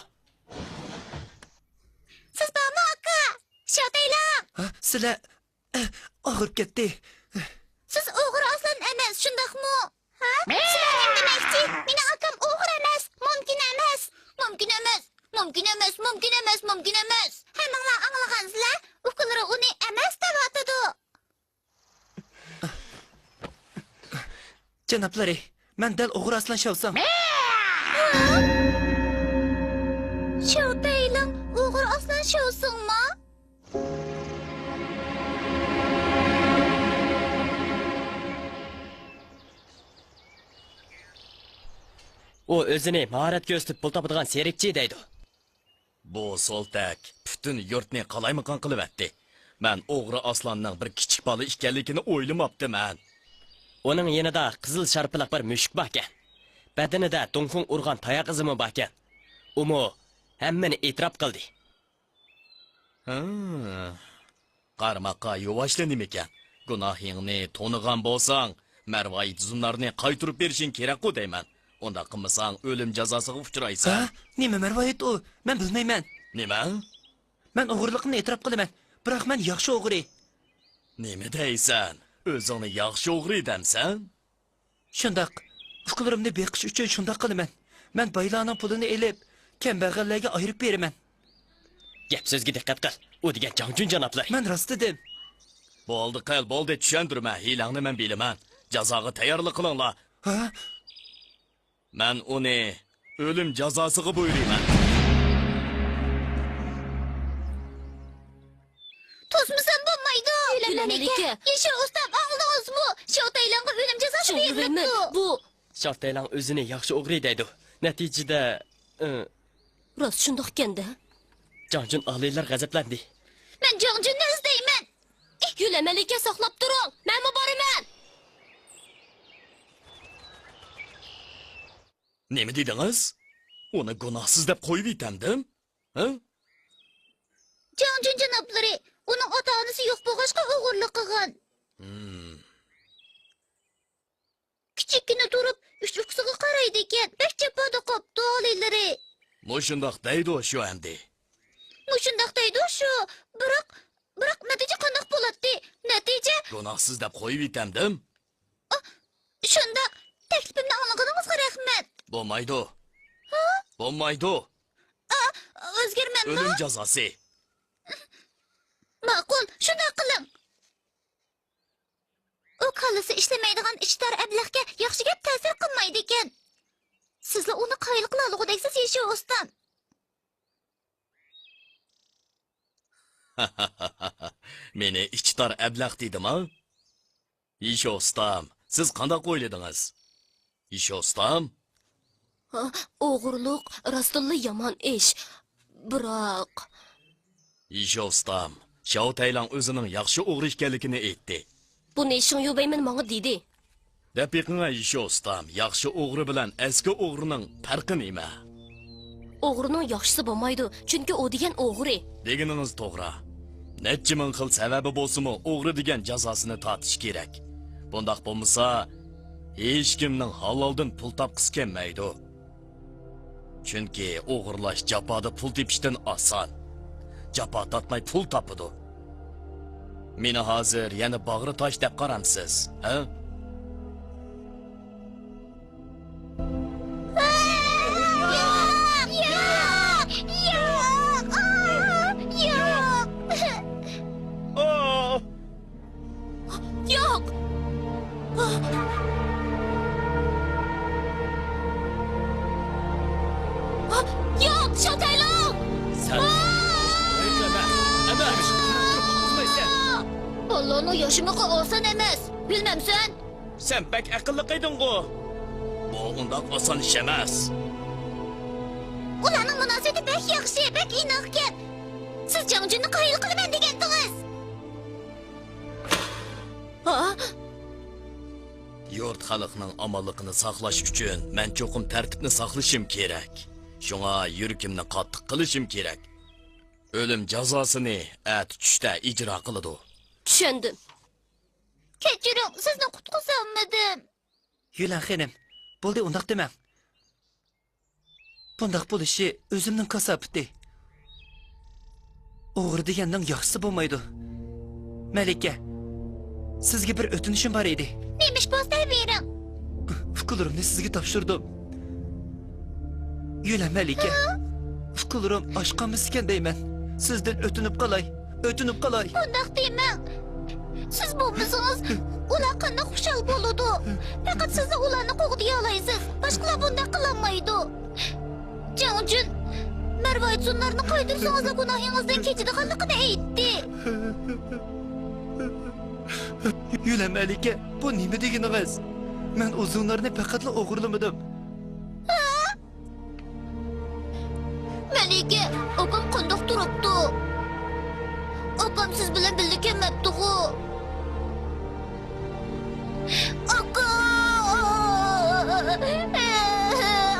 سىز بارمۇ، ئاكا؟ شاۋتەيلاڭ. ھە، سىلەر. ئاغرىپ كەتتى. سىز ئوغرى ئاسلان ئەمەس، شۇنداقمۇ؟ ھە؟ سىلەر نېمە دېمەكچى؟ مېنىڭ ئاكام ئوغرى ئەمەس. مۇمكىن ئەمەس، مۇمكىن ئەمەس، مۇمكىن ئەمەس. ھەممىڭلار ئاڭلىغانسىلەر، ئۇكىلىرى ئۇنى ئەمەس دەۋاتىدۇ. جانابلىرى، مەن دەل ئوغرى ئاسلان شياۋسىڭ. شياۋ تەيلىڭ، ئوغرى ئاسلان شياۋسىڭمۇ؟ ئۇ ئۆزىنى ماھارەت كۆرسىتىپ پۇل تاپىدىغان سېرىكچى دەيدۇ. بۇ سولتەك پۈتۈن يۇرتنى قالايمىقان قىلىۋەتتى. مەن ئوغرى ئاسلاننىڭ بىر كىچىك بالا ئىكەنلىكىنى ئويلىماپتىمەن. ئۇنىڭ يېنىدا قىزىل شارپىلىق بىر مۈشۈك باركەن. بەدىنىدە دۇڭخۇڭ ئۇرغان تاياق ئىزىمۇ باركەن. ئۇمۇ ھەممىنى ئېتىراپ قىلدى. ھە. قارىماققا يۇۋاشلا نېمىكەن؟ گۇناھىڭنى تونۇغان بولساڭ، مەرۋايىت زۇننارنى قايتۇرۇپ بېرىشىڭ كېرەكقۇ دەيمەن. ئۇنداق قىلمىساڭ، ئۆلۈم جازاسىغا ئۇچرايسەن. ھە؟ نېمە مەرۋايىت ئۇ؟ مەن بىلمەيمەن. نېمە؟ مەن ئوغرىلىقىمنى ئېتىراپ قىلىمەن. بىراق مەن ياخشى ئوغرى. نېمە دەيسەن؟ ئۆزۈڭنى ياخشى ئوغرى دەمسەن؟ شۇنداق. ئۇكىلىرىمنى بېقىش ئۈچۈن شۇنداق قىلىمەن. مەن بايلارنىڭ پۇلىنى ئېلىپ، كەمبەغەللەرگە ئايرىپ بېرىمەن. گەپ سۆزگە دىققەت قىل. ئۇ دېگەن جاڭجۈن جانابلىرى. مەن راست دېدىم. بولدى قىل، بولدى، چۈشەندۈرمە. ھىيلەڭنى مەن بىلىمەن. جازاغا تەييارلىق قىلىڭلار. ھە؟ مەن ئۇنى ئۆلۈم جازاسىغا بۇيرۇيمەن. توسمىسام بولمايدۇ. يۆلە مەلىكە. ياشا ئۇستام، ئاڭلىدىڭىزمۇ؟ شياۋ تەيلىڭغا ئۆلۈم جازاسى بېرىلىپتۇ. بۇ شياۋ تەيلىڭ ئۆزىنى ياخشى ئوغرى دەيدۇ. نەتىجىدە، ئى، راست شۇنداقكەن-دە. جاڭجۈن ئالىيلار غەزەپلەندى. مەن جاڭجۈننى ئىزدەيمەن. يۆلە مەلىكە، ساقلاپ تۇرۇڭ، مەنمۇ بارىمەن. نېمە دېدىڭىز؟ ئۇنى گۇناھسىز دەپ قويۇۋېتەمدىم؟ ھە؟ جاڭجۈن جانابلىرى، ئۇنىڭ ئاتا-ئانىسى يوق بولغاچقا ئوغرىلىق قىلغان. ھىم. كىچىككىنە تۇرۇپ، ئۈچ ئۇكىسىغا قارايدىكەن. بەك جاپادا قاپتۇ ئالىيلىرى. مۇشۇنداق دەيدۇ شۇ ئەمدى. مۇشۇنداق دەيدۇ شۇ. بىراق، بىراق نەتىجە قانداق بولاتتى؟ نەتىجە؟ گۇناھسىز دەپ قويۇۋېتەمدىم. ئا، شۇنداق. تەكلىپىمنى ئاڭلىغىنىڭىزغا رەھمەت. بولمايدۇ. ھا؟ بولمايدۇ. ئا، ئۆزگەرمەمدۇ؟ ئۆلۈم جازاسى. ماقۇل، شۇنداق قىلىڭ. ئۇ كاللىسى ئىشلىمەيدىغان ئىچى تار ئەبلەخكە ياخشى گەپ تەسىر قىلمايدىكەن. سىزلا ئۇنى قايىل قىلالىغۇدەكسىز، يېشۇ ئۇستام. مېنى ئىچى تار ئەبلەخ دېدىما؟ يېشۇ ئۇستام، سىز قانداق ئويلىدىڭىز؟ يېشۇ ئۇستام؟ ھا، ئوغرىلىق راستتىنلا يامان ئىش. بىراق. يېشۇ ئۇستام، شياۋ تەيلىڭ ئۆزىنىڭ ياخشى ئوغرى ئىكەنلىكىنى ئېيتتى. بۇنى شېڭ يۇبەيمىن ماڭا دېدى. دەپ بېقىڭە، يېشۇ ئۇستام، ياخشى ئوغرى بىلەن ئەسكى ئوغرىنىڭ پەرقى نېمە؟ ئوغرىنىڭ ياخشىسى بولمايدۇ، چۈنكى ئۇ دېگەن ئوغرى. دېگىنىڭىز توغرا. نەچچە مىڭ خىل سەۋەبى بولسىمۇ، ئوغرى دېگەن جازاسىنى تارتىشى كېرەك. بۇنداق بولمىسا، ھېچكىمنىڭ ھالالدىن پۇل تاپقۇسى كەلمەيدۇ. چۈنكى ئوغرىلاش جاپادا پۇل تېپىشتىن ئاسان. جاپا تارتماي پۇل تاپىدۇ. مېنى ھازىر يەنە باغرى تاش دەپ قارامسىز، ھە؟ ياق! ياق! ياق! ياق! ياق! ياق! شياۋ تەيلىڭ! سەن ئەمەس، ئەمەس! بالىلارنىڭ ياشىمىقى ئاسان ئەمەس، بىلمەمسەن؟ سەن بەك ئەقىللىق ئىدىڭغۇ؟ بۇ ئۇنداق ئاسان ئىش ئەمەس. ئۇلارنىڭ مۇناسىۋىتى بەك ياخشى، بەك ئىناقكەن. سىز جاڭجۈننى قايىل قىلىمەن دېگەنتىڭىز. ھا؟ يۇرت خەلقنىڭ ئامانلىقىنى ساقلاش ئۈچۈن مەن چوقۇم تەرتىپنى ساقلىشىم كېرەك. شۇڭا يۈرىكىمنى قاتتىق قىلىشىم كېرەك. ئۆلۈم جازاسىنى ئەتە چۈشتە ئىجرا قىلىدۇ. چۈشەندىم. كەچۈرۈڭ، سىزنى قۇتقۇزالمىدىم. يۈلەن خېنىم، بولدى، ئۇنداق دېمەڭ. بۇنداق بولۇشى ئۆزۈمنىڭ كاساپىتى. ئوغرى دېگەننىڭ ياخشىسى بولمايدۇ. مەلىكە، سىزگە بىر ئۆتۈنۈشۈم بار ئىدى. نېمە ئىش بولسا دەۋېرىڭ. ئۇكىلىرىمنى سىزگە تاپشۇردۇم. يۈلەن مەلىكە، ھە؟ پۇت-قوللىرىم ئاچ قالمىسىكەن دەيمەن. سىزدىن ئۆتۈنۈپ قالاي، ئۆتۈنۈپ قالاي. بۇنداق دېمەڭ. سىز بولمىسىڭىز، ئۇلار قانداق خۇشال بولىدۇ؟ پەقەت سىزلا ئۇلارنى قوغدىيالايسىز. باشقىلار بۇنداق قىلالمايدۇ. جاڭجۈن، مەرۋايىتسۇنلارنى قايتۇرسىڭىزلا گۇناھىڭىزدىن كېچىدىغانلىقىنى ئېيتتى. يۈلەن مەلىكە، بۇ نېمە دېگىنىڭىز؟ مەن ئۇزۇڭلارنى پەقەتلا ئوغرىلىمىدىم. مەلىكە، ئاكام قانداق تۇرۇپتۇ؟ ئاكام سىز بىلەن بىللە كەلمەپتىغۇ؟ ئاكا!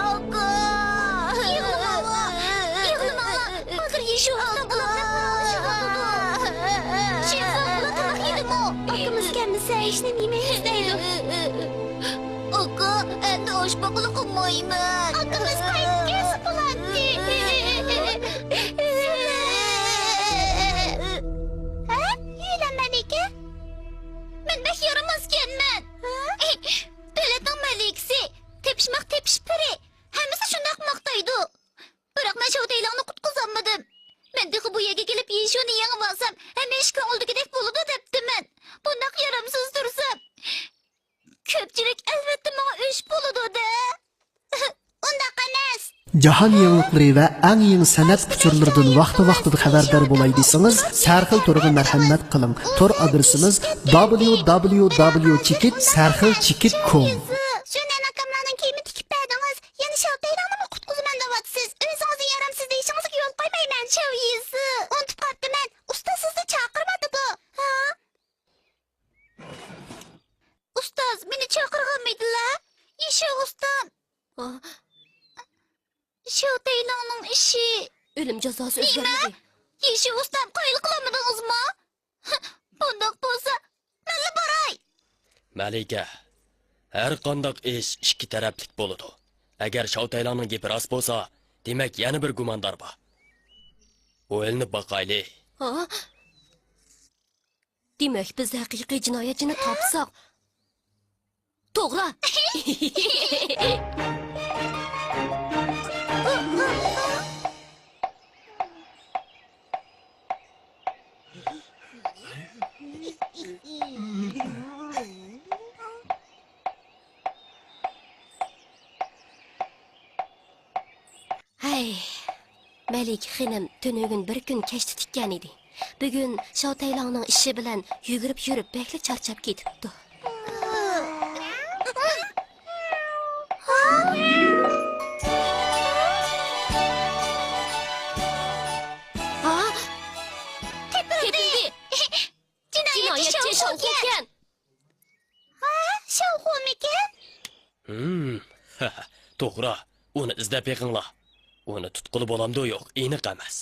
ئاكا! يىغلىماڭلار! يىغلىماڭلار! ھازىر يېشۇ ئاكا بۇلار بىلەن پاراڭلىشىۋاتىدۇ. شىنزا بۇلار تاماق يېدىمۇ؟ ئاكىمىز كەلمىسە ھېچنېمە يېمەيمىز دەيدۇ. ئاكا، ئەمدى ئاچ باققىلى قىلمايمەن. ئاكىمىز قايتىپ كەلسە بولاتتى. ھە؟ يۈلەن مەلىكە؟ مەن بەك يارىماسكەنمەن. ھە؟ دۆلەتنىڭ مەلىكىسى، تېپىشماق تېپىش پىرى. ھەممىسى شۇنداق ماختايدۇ. بىراق مەن شاۋتەيلاڭنى قۇتقۇزالمىدىم. مەن تېخى بۇ يەرگە كېلىپ يېشۇنى يېڭىۋالسام، ھەممە ئىش كۆڭۈلدىكىدەك بولىدۇ دەپتىمەن. بۇنداق يارامسىز تۇرسام، كۆپچىلىك ئەلۋەتتە ماڭا ئۆچ بولىدۇ-دە. ئۇنداق ئەمەس. جاھان يېڭىلىقلىرى ۋە ئەڭ يېڭى سەنئەت ئۇچۇرلىرىدىن ۋاقتى-ۋاقتىدا خەۋەردار بولاي دېسىڭىز، سەرخىل تورىغا مەرھەمەت قىلىڭ. تور ئادرېسىمىز دابليۇ دابليۇ دابليۇ چېكىت سەرخىل چېكىت كوم. شۇنەن ئاكاملارنىڭ كىيىمى تىكىپ بەردىڭىز. يەنە شاۋتەيلاڭنىمۇ قۇتقۇزىمەن دەۋاتىسىز. ئۆزىڭىزنى يارامسىز دېيىشىڭىزگە يول قويمايمەن، شاۋ يىسى. ئۇنتۇپ قاپتىمەن. ئۇستاز سىزنى چاقىرىۋاتىدۇ. ھا؟ ئۇستاز، مېنى چاقىرغانمىدىلا؟ يېشۇ ئۇستام. ھا؟ شاۋتەيلاڭنىڭ ئىشى. ئۆلۈم جازاسى ئۆزگەرمىدى. يېشۇ ئۇستام، قايىل قىلالمىدىڭىزمۇ؟ بۇنداق بولسا، مەنلا باراي. مەلىكە، ھەر قانداق ئىش ئىككى تەرەپلىك بولىدۇ. ئەگەر شاۋتەيلاڭنىڭ گېپى راست بولسا، دېمەك، يەنە بىر گۇماندار بار. ئويلىنىپ باقايلى. ھا؟ دېمەك، بىز ھەقىقىي جىنايەتچىنى تاپساق، توغرا. ھەي، مەلىكە خېنىم تۈنۈگۈن بىر كۈن كەچتە تىككەن ئىدى. بۈگۈن شاۋتەيلاڭنىڭ ئىشى بىلەن يۈگۈرۈپ يۈرۈپ بەكلا چارچاپ كېتىپتۇ. ھا؟ تېپىلدى! تېپىلدى! جىنايەتچى شاۋخۇكەن! ھا، شاۋخۇمىكەن؟ ھىم، توغرا، ئۇنى ئىزدەپ بېقىڭلار. ئۇنى تۇتقىلى بولامدۇ يوق، ئېنىق ئەمەس.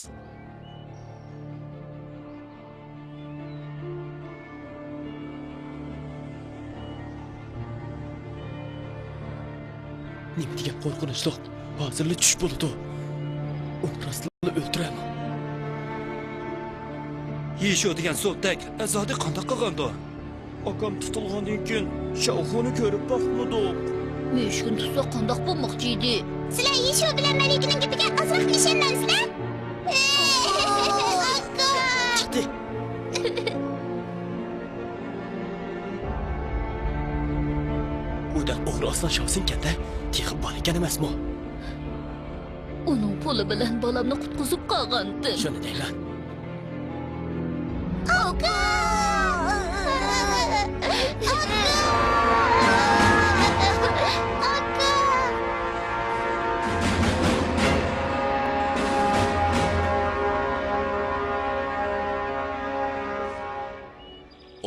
نېمە دېگەن قورقۇنچلۇق، ھازىرلا چۈش بولىدۇ. ئۇنى راستلا ئۆلتۈرەم. يىشۇ دېگەن سوتەك ئەزادى قانداق قىلغاندۇ؟ ئاكام تۇتۇلغاندىن كېيىن شاۋخۇنى كۆرۈپ باقمىدۇق. مۈشۈكنى تۇتسا قانداق بولماقچى ئىدى؟ سىلەر يىشۇ بىلەن مەلىكىنىڭ گېپىگە ئازراق ئىشەنمەمسىلەر؟ ئاكا! چىقتى. ئۇ دەل ئوغرى ئاسلان شاۋسىڭكەندە، تېخى بالا ئىكەن ئەمەسمۇ؟ ئۇنىڭ پۇلى بىلەن بالامنى قۇتقۇزۇپ قالغانتىم. شۇنى دەيمەن. ئاكا! ئاكا! ئاكا!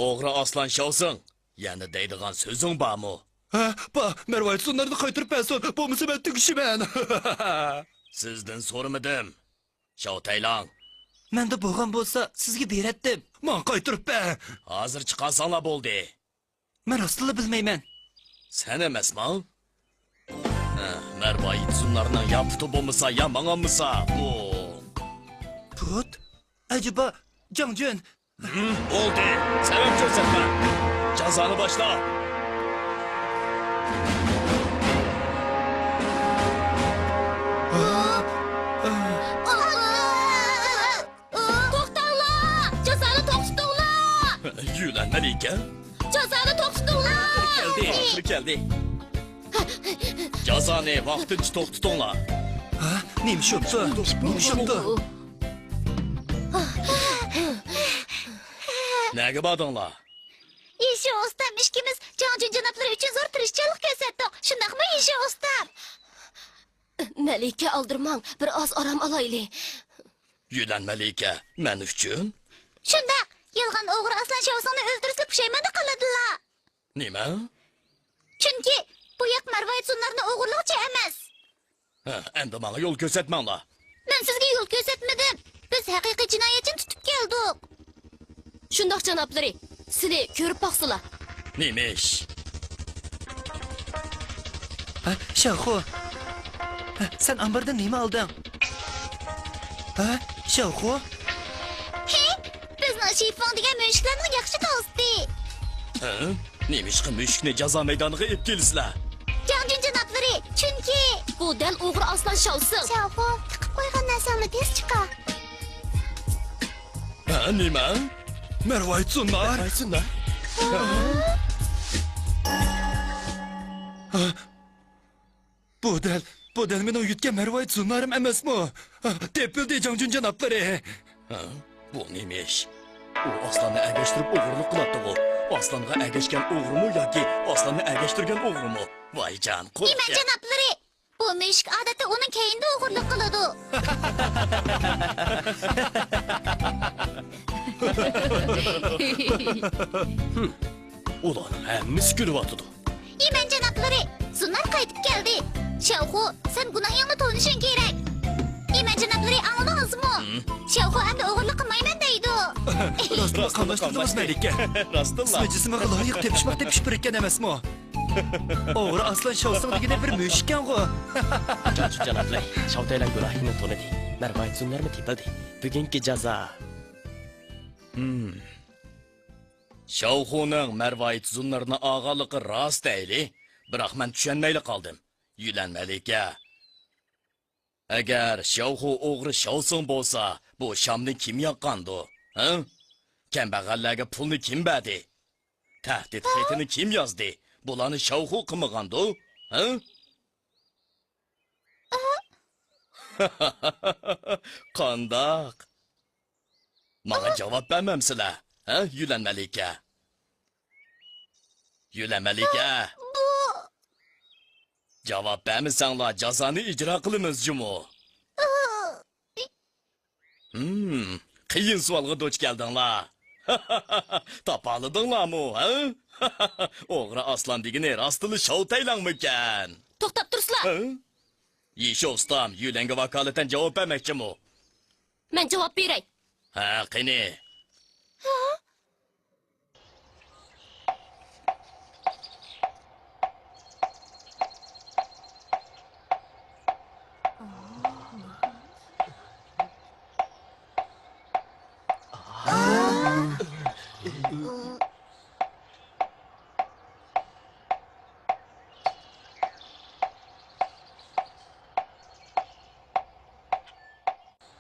ئوغرى ئاسلان شاۋسىڭ، يەنە دەيدىغان سۆزۈڭ بارمۇ؟ ھە، بار، مەرۋايىت سۇنلارنى قايتۇرۇپ بەرسۇن، بولمىسا مەن تۈگىشىمەن. سىزدىن سورىمىدىم. شاۋتەيلاڭ. مەندە بولغان بولسا، سىزگە بېرەتتىم. ماڭا قايتۇرۇپ بەر. ھازىر چىقارساڭلار بولدى. مەن راستىنلا بىلمەيمەن. سەن ئەمەسمۇ؟ ھە، مەرۋايىت سۇنلارنىڭ يا پۇتى بولمىسا، يا ماڭالمىسا، بۇ. پۇت؟ ئەجەبا، جاڭجۈن. ھىم، بولدى. سەۋەب كۆرسەتمە. جازانى باشلا. ئا، ئا. يۈلەن مەلىكە. جازانى توختىتىڭلار! كەلدى، ئاخىرى كەلدى. جازانى ۋاقتىنچە توختىتىڭلار. ھە؟ نېمە ئىش بوپتۇ؟ نېمە ئىش بوپتۇ؟ نەگە باردىڭلار؟ يىشۇ ئۇستام ئىككىمىز جاڭجۈن جانابلىرى ئۈچۈن زور تىرىشچانلىق كۆرسەتتۇق. شۇنداقمۇ، يىشۇ ئۇستام؟ مەلىكە، ئالدىرىماڭ، بىر ئاز ئارام ئالايلى. يۈلەن مەلىكە، مەن ئۈچۈن؟ شۇنداق، يالغان ئوغرى ئاسلان شاۋسىڭنى ئۆلتۈرسىلا پۇشايماندا قالىدىلا. نېمە؟ چۈنكى بۇ ياق مەرۋايىت زۇننارنىڭ ئوغرىلىقىچە ئەمەس. ھە، ئەمدى ماڭا يول كۆرسەتمەڭلار. مەن سىزگە يول كۆرسەتمىدىم. بىز ھەقىقىي جىنايەتچىنى تۇتۇپ كەلدۇق. شۇنداق، جانابلىرى، سىلى كۆرۈپ باقسىلا. نېمە ئىش؟ ھە، شياۋخۇ. ھە، سەن ئامباردا نېمە ئالدىڭ؟ ھە، شياۋخۇ؟ ھې، بىزنىڭ شىفۇڭ دېگەن مۈشۈكلەرنىڭ ياخشى دوستى. ھە؟ نېمىشقا مۈشۈكنى جازا مەيدانىغا ئېلىپ كېلىسىلەر؟ جاڭجۈن جانابلىرى، چۈنكى بۇ دەل ئوغرى ئاسلان شاۋسىڭ. شياۋخۇ، تىقىپ قويغان نەرسەڭنى تېز چىقار. ھە، نېمە؟ مەرۋايىت زۇننار؟ مەرۋايىت زۇننار؟ ھە؟ بۇ دەل، بۇ دەل مېنىڭ يۈتكەن مەرۋايىت زۇننارىم ئەمەسمۇ؟ ھە، تېپىلدى، جاڭجۈن جانابلىرى. ھە؟ بۇ نېمە ئىش؟ ئۇ ئاسلاننى ئەگەشتۈرۈپ ئوغرىلىق قىلاتتىغۇ. ئاسلانغا ئەگەشكەن ئوغرىمۇ ياكى ئاسلاننى ئەگەشتۈرگەن ئوغرىمۇ؟ ۋايجان، قۇرۇق گەپ. جانابلىرى، بۇ مۈشۈك ئادەتتە ئۇنىڭ كەينىدە ئوغرىلىق قىلىدۇ. ئۇلارنىڭ ھەممىسى كۈلۈۋاتىدۇ. ئىمەن جانابلىرى، زۇننار قايتىپ كەلدى. شياۋخۇ، سەن گۇناھىڭنى تونۇشۇڭ كېرەك. ئىمەن جانابلىرى، ئاڭلىدىڭىزمۇ؟ ھىم؟ شياۋخۇ ئەمدى ئوغرىلىق قىلمايمەن دەيدۇ. راستلا قاملاشتۇردىڭىز، مەلىكە. راستلا. ئىسمى جىسمىغا لايىق تېپىشماق تېپىشىپ بېرىككەن ئەمەسمۇ؟ ئوغرى ئاسلان شاۋسىڭ دېگىنى بىر مۈشۈككەنغۇ. جاڭجۈن جانابلىرى، شاۋتەيلەن گۇناھىمنى تونۇدى. مەرۋايىت زۇننارمۇ تېپىلدى. بۈگۈنكى جازا. ھىم. شياۋخۇنىڭ مەرۋايىت زۇننارنى ئالغانلىقى راست دەيلى، بىراق مەن چۈشەنمەيلا قالدىم. يۈلەن مەلىكە، ئەگەر شياۋخۇ ئوغرى شاۋسىڭ بولسا، بۇ شامنى كىم ياققاندۇ؟ ھە؟ كەمبەغەللەرگە پۇلنى كىم بەردى؟ تەھدىت خېتىنى كىم يازدى؟ بۇلارنى شياۋخۇ قىلمىغاندۇ؟ ھە؟ قانداق؟ ماڭا جاۋاب بەرمەمسىلەر، ھە، يۈلەن مەلىكە؟ يۈلەن مەلىكە! بۇ جاۋاب بەرمىسەڭلار، جازانى ئىجرا قىلىمىز جۇمۇ. ھىم، قىيىن سوئالغا دۇچ كەلدىڭلار. تاپالىدىڭلارمۇ، ھە؟ ئوغرى ئاسلان دېگىنى راستلا شاۋتەيلەڭمىكەن؟ توختاپ تۇرسىلا! ھە؟ يىشى ئۇستام، يۈلەنگە ۋاكالىتەن جاۋاب بەرمەكچىمۇ؟ مەن جاۋاب بېرەي. ھە، قېنى.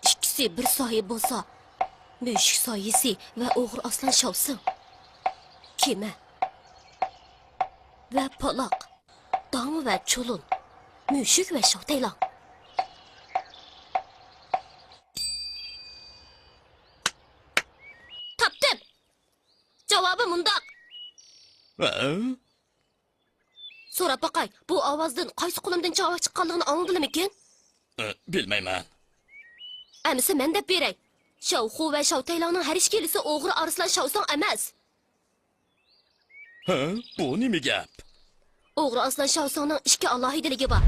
ئىككىسى بىر سايە بولسا، مۈشۈك سايىسى ۋە ئوغرى ئاسلان شاۋسىڭ. كېمە ۋە پالاق، داڭ ۋە چۇلۇن، مۈشۈك ۋە شاۋتەيلاڭ. تاپتىم! جاۋابى مۇنداق. ھە؟ سوراپ باقاي، بۇ ئاۋازدىن قايسى قۇلۇمدىن چاۋاك چىققانلىقىنى ئاڭلىدىلىمىكىن؟ ئە، بىلمەيمەن. ئەمىسە مەن دەپ بېرەي. شاۋخۇ ۋە شاۋتەيلاڭنىڭ ھەر ئىككىلىسى ئوغرى ئارسلان شاۋساڭ ئەمەس. ھە؟ بۇ نېمە گەپ؟ ئوغرى ئارسلان شاۋساڭنىڭ ئىككى ئالاھىدىلىكى بار.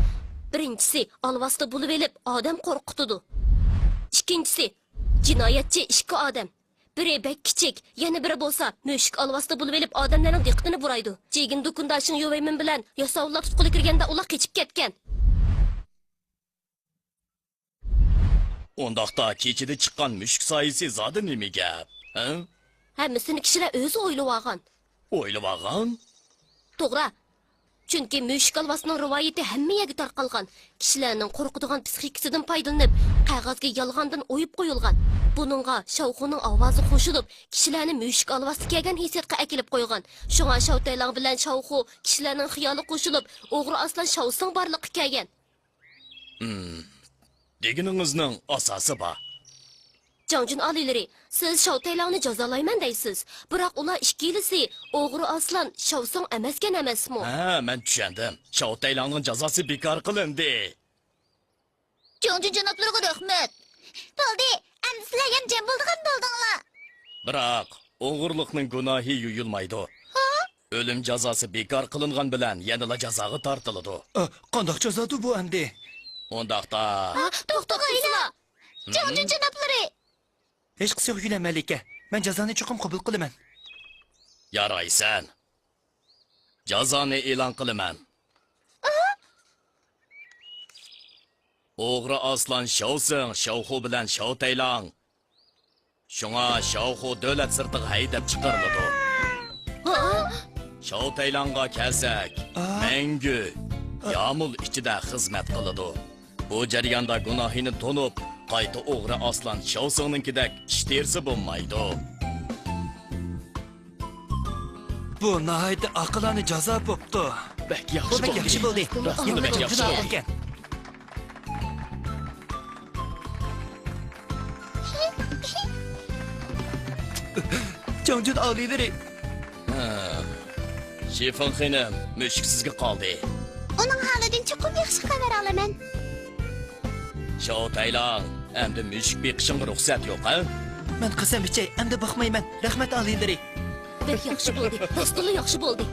بىرىنچىسى، ئالۋاستى بولۇۋېلىپ ئادەم قورقۇتىدۇ. ئىككىنچىسى، جىنايەتچى ئىككى ئادەم. بىرى بەك كىچىك، يەنە بىرى بولسا مۈشۈك ئالۋاستى بولۇۋېلىپ ئادەملەرنىڭ دىققىتىنى بۇرايدۇ. جىگىن دۇكىنىدا شېڭ يۇۋەيمىن بىلەن ياساۋۇللار تۇتقىلى كىرگەندە ئۇلار قېچىپ كەتكەن. ئۇنداقتا كېچىدە چىققان مۈشۈك سايىسى زادى نېمە گەپ؟ ھە؟ ھەممىسىنى كىشىلەر ئۆزى ئويلىۋالغان. ئويلىۋالغان؟ توغرا. چۈنكى مۈشۈك ئالۋاستىنىڭ رىۋايىتى ھەممە يەرگە تارقالغان. كىشىلەرنىڭ قورقىدىغان پسىخىكىسىدىن پايدىلىنىپ، قەغەزگە يالغاندىن ئويۇپ قويۇلغان. بۇنىڭغا شاۋخۇنىڭ ئاۋازى قوشۇلۇپ، كىشىلەرنى مۈشۈك ئالۋاستى كەلگەن ھېسسىياتقا ئەكېلىپ قويغان. شۇڭا شاۋ تەيلاڭ بىلەن شاۋخۇ كىشىلەرنىڭ خىيالىغا قوشۇلۇپ، ئوغرى ئارسلان شاۋسىڭ بارلىققا كەلگەن. ھىم. دېگىنىڭىزنىڭ ئاساسى بار. جاڭجۈن ئالىيلىرى، سىز شاۋ تەيلاڭنى جازالايمەن دەيسىز. بىراق ئۇلار ئىككىلىسى ئوغرى ئارسلان شاۋسىڭ ئەمەسكەن ئەمەسمۇ؟ ھە، مەن چۈشەندىم. شاۋ تەيلاڭنىڭ جازاسى بىكار قىلىندى. جاڭجۈن جانابلىرىغا رەھمەت. بولدى، ئەمدى سىلەر يەنە جەم بولىدىغان بولدۇڭلار. بىراق، ئوغرىلىقنىڭ گۇناھى يۇيۇلمايدۇ. ھا؟ ئۆلۈم جازاسى بىكار قىلىنغان بىلەن يەنىلا جازاغا تارتىلىدۇ. ئە، قانداق جازادۇ بۇ ئەمدى؟ ئۇنداقتا. ھا، توختىغايلا. ھىم؟ جاڭجۈن جانابلىرى. ھېچقىسى يوق، يۈلەن مەلىكە. مەن جازانى چوقۇم قوبۇل قىلىمەن. يارايسەن. جازانى ئېلان قىلىمەن. ئوغرى ئارسلان شاۋسىڭ، شاۋخۇ بىلەن شاۋ تەيلاڭ. شۇڭا شاۋخۇ دۆلەت سىرتىغا ھەيدەپ چىقىرىلىدۇ. شاۋ تەيلاڭغا كەلسەك، مەڭگۈ يامۇل ئىچىدە خىزمەت قىلىدۇ. بۇ جەرياندا گۇناھىنى تونۇپ، قايتا ئوغرى ئارسلان شاۋسىڭنىڭكىدەك ئىش تېرىسا بولمايدۇ. بۇ ناھايىتى ئاقىلانە جازا بوپتۇ. بەك بۇ ياخشى بەك بولدى. ياخشى بولدى. راستىنلا بەك ياخشى بولدى. جاڭجۈن ئالىيلىرى. ھە. شىفېڭ خېنىم، مۈشۈك سىزگە قالدى. ئۇنىڭ ھالىدىن چوقۇم ياخشى خەۋەر ئالىمەن. شاۋ تەيلاڭ، ئەمدى مۈشۈك بېقىشىڭغا رۇخسەت يوق، ھە؟ مەن قەسەم ئىچەي، ئەمدى باقمايمەن. رەھمەت، ئالىيلىرى. بەك ياخشى بولدى. راستتىنلا ياخشى بولدى.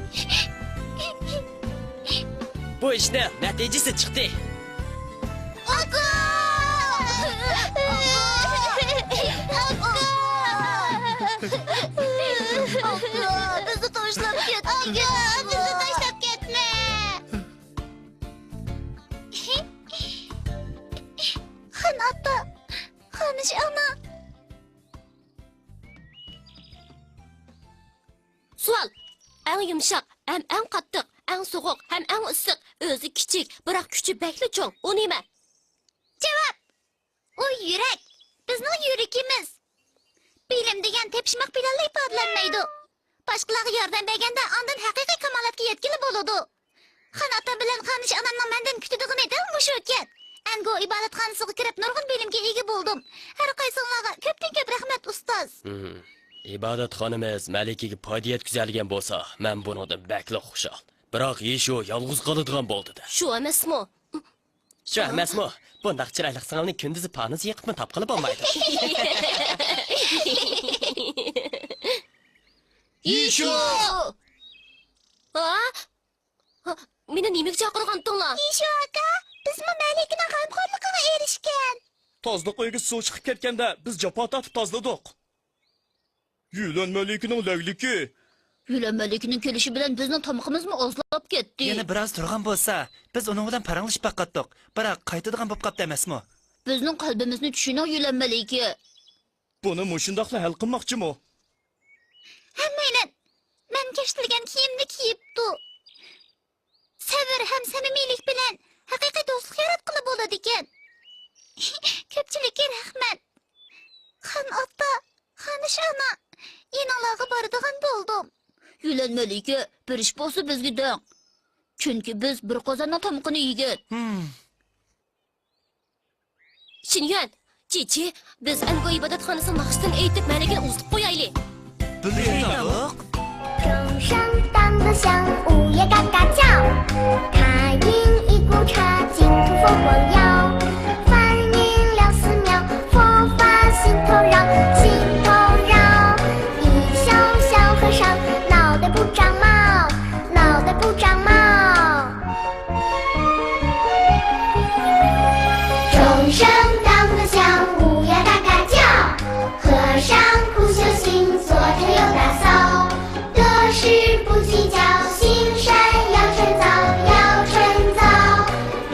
بۇ ئىشنىڭ نەتىجىسى چىقتى. ئاكا! ئاكا! ئاكا! بىزنى تاشلاپ كەتمە! ئاكا! بىزنى تاشلاپ كەتمە! خان ئاتا! خانىش ئانا! سوئال. ئەڭ يۇمشاق ھەم ئەڭ قاتتىق، ئەڭ سوغۇق ھەم ئەڭ ئىسسىق، ئۆزى كىچىك، بىراق كۈچى بەكلا چوڭ. ئۇ نېمە؟ جاۋاب. ئۇ يۈرەك. بىزنىڭ يۈرىكىمىز. بىلىم دېگەن تېپىشماق بىلەنلا ئىپادىلەنمەيدۇ. باشقىلارغا ياردەم بەرگەندە ئاندىن ھەقىقىي كامالەتكە يەتكىلى بولىدۇ. خان ئاتا بىلەن خانىش ئانامنىڭ مەندىن كۈتىدىغىنى دەل مۇشۇ ئىكەن. ئەنگو ئىبادەتخانىسىغا كىرىپ نۇرغۇن بىلىمگە ئىگە بولدۇم. ھەر قايسىڭلارغا كۆپتىن كۆپ رەھمەت، ئۇستاز. ھىم. ئىبادەتخانىمىز مەلىكىگە پايدا يەتكۈزەلىگەن بولسا، مەن بۇنىڭدىن بەكلا خۇشال. بىراق يىشۇ يالغۇز قالىدىغان بولدى-دە. شۇ ئەمەسمۇ؟ شۇ ئەمەسمۇ؟ بۇنداق چىرايلىق سىڭىلنى كۈندۈزى پانۇس يېقىپمۇ تاپقىلى بولمايدۇ. يىشۇ! ھا؟ ھا، مېنى نېمىگە چاقىرغانتىڭلار؟ يىشۇ ئاكا، بىزمۇ مەلىكىنىڭ غەمخورلۇقىغا ئېرىشكەن. تازىلىق ئۆيىگە سۇ چىقىپ كەتكەندە، بىز جاپا تارتىپ تازىلىدۇق. يۈلەن مەلىكىنىڭ لەگلىكى. يۈلەن مەلىكىنىڭ كېلىشى بىلەن بىزنىڭ تامىقىمىزمۇ ئازلاپ كەتتى. يەنە بىراز تۇرغان بولسا، بىز ئۇنىڭ بىلەن پاراڭلىشىپ باقاتتۇق. بىراق قايتىدىغان بوپ قاپتۇ ئەمەسمۇ؟ بىزنىڭ قەلبىمىزنى چۈشىنىڭ، يۈلەن مەلىكى. بۇنى مۇشۇنداقلا ھەل قىلماقچىمۇ؟ ھەممەيلەن مەن كەشتىلىگەن كىيىمنى كىيىپتۇ. سەۋر ھەم سەمىمىيلىك بىلەن ھەقىقىي دوستلۇق ياراتقىلى بولىدىكەن. كۆپچىلىككە رەھمەت. خان ئاتا، خانىش ئانا، يېنىڭلارغا بارىدىغان بولدۇم. يۈلەن مەلىكە، بىر ئىش بولسا بىزگە دەڭ. چۈنكى بىز بىر قازاننىڭ تامىقىنى يېگەن. ھىم. شىنيۈەن، چىچى، بىز ئەنگو ئىبادەتخانىسىنىڭ ناخشىسىنى ئېيتىپ، مەلىكىنى ئۇزىتىپ قويايلى. 不累的。钟声当当响，午夜嘎嘎叫，它音一鼓掣，金土佛光耀。欢迎两寺庙，佛法心头绕，心头绕。一小小和尚，脑袋不长毛，脑袋不长毛。 钟声当当响，乌鸦嘎嘎叫。和尚苦修行，坐禪又打掃。得失不计较，行善要趁早，要趁早。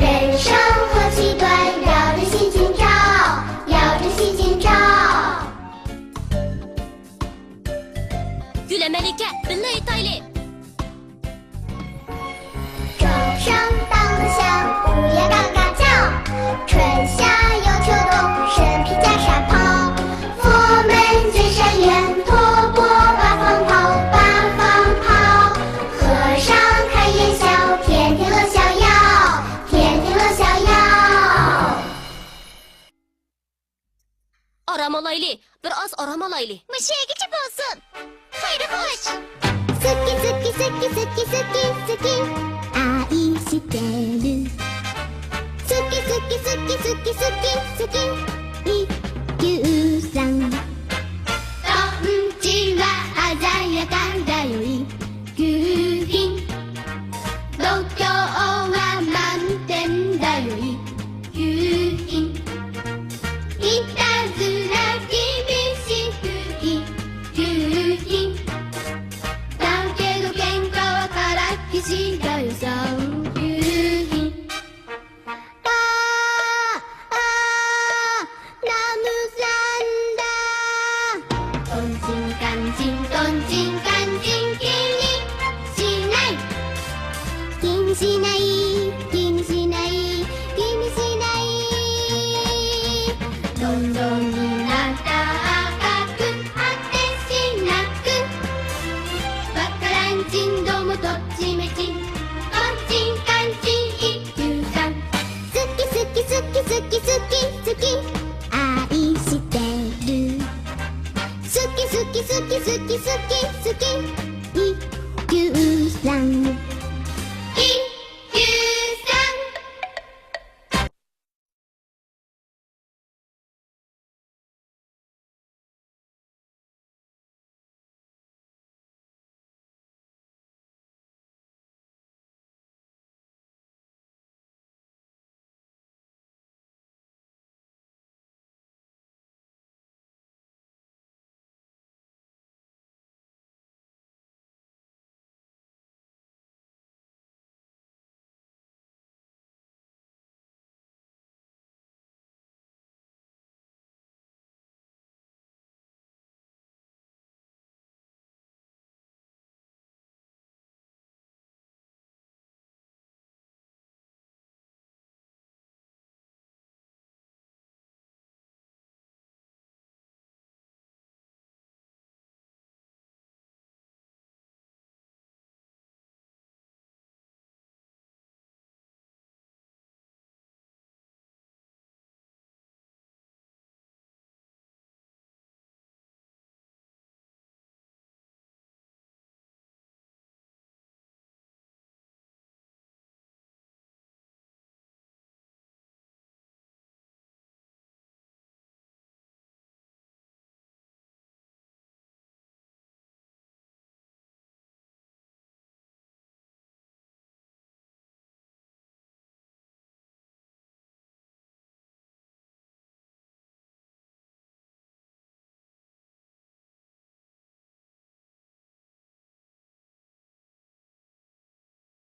人生何其短，要珍惜今朝，要珍惜今朝。 يۈلەن مەلىكە، بىللە ئېيتايلى. ئېلى، بىر ئاز ئارام ئالايلى. مۇشۇ يەرگىچە بولسۇن. خەير خوش. سۈكى، سۈكى، سۈكى، سۈكى، سۈكى، سۈكى. ئائىشە تەلى. سۈكى، سۈكى، سۈكى، سۈكى، سۈكى، سۈكى.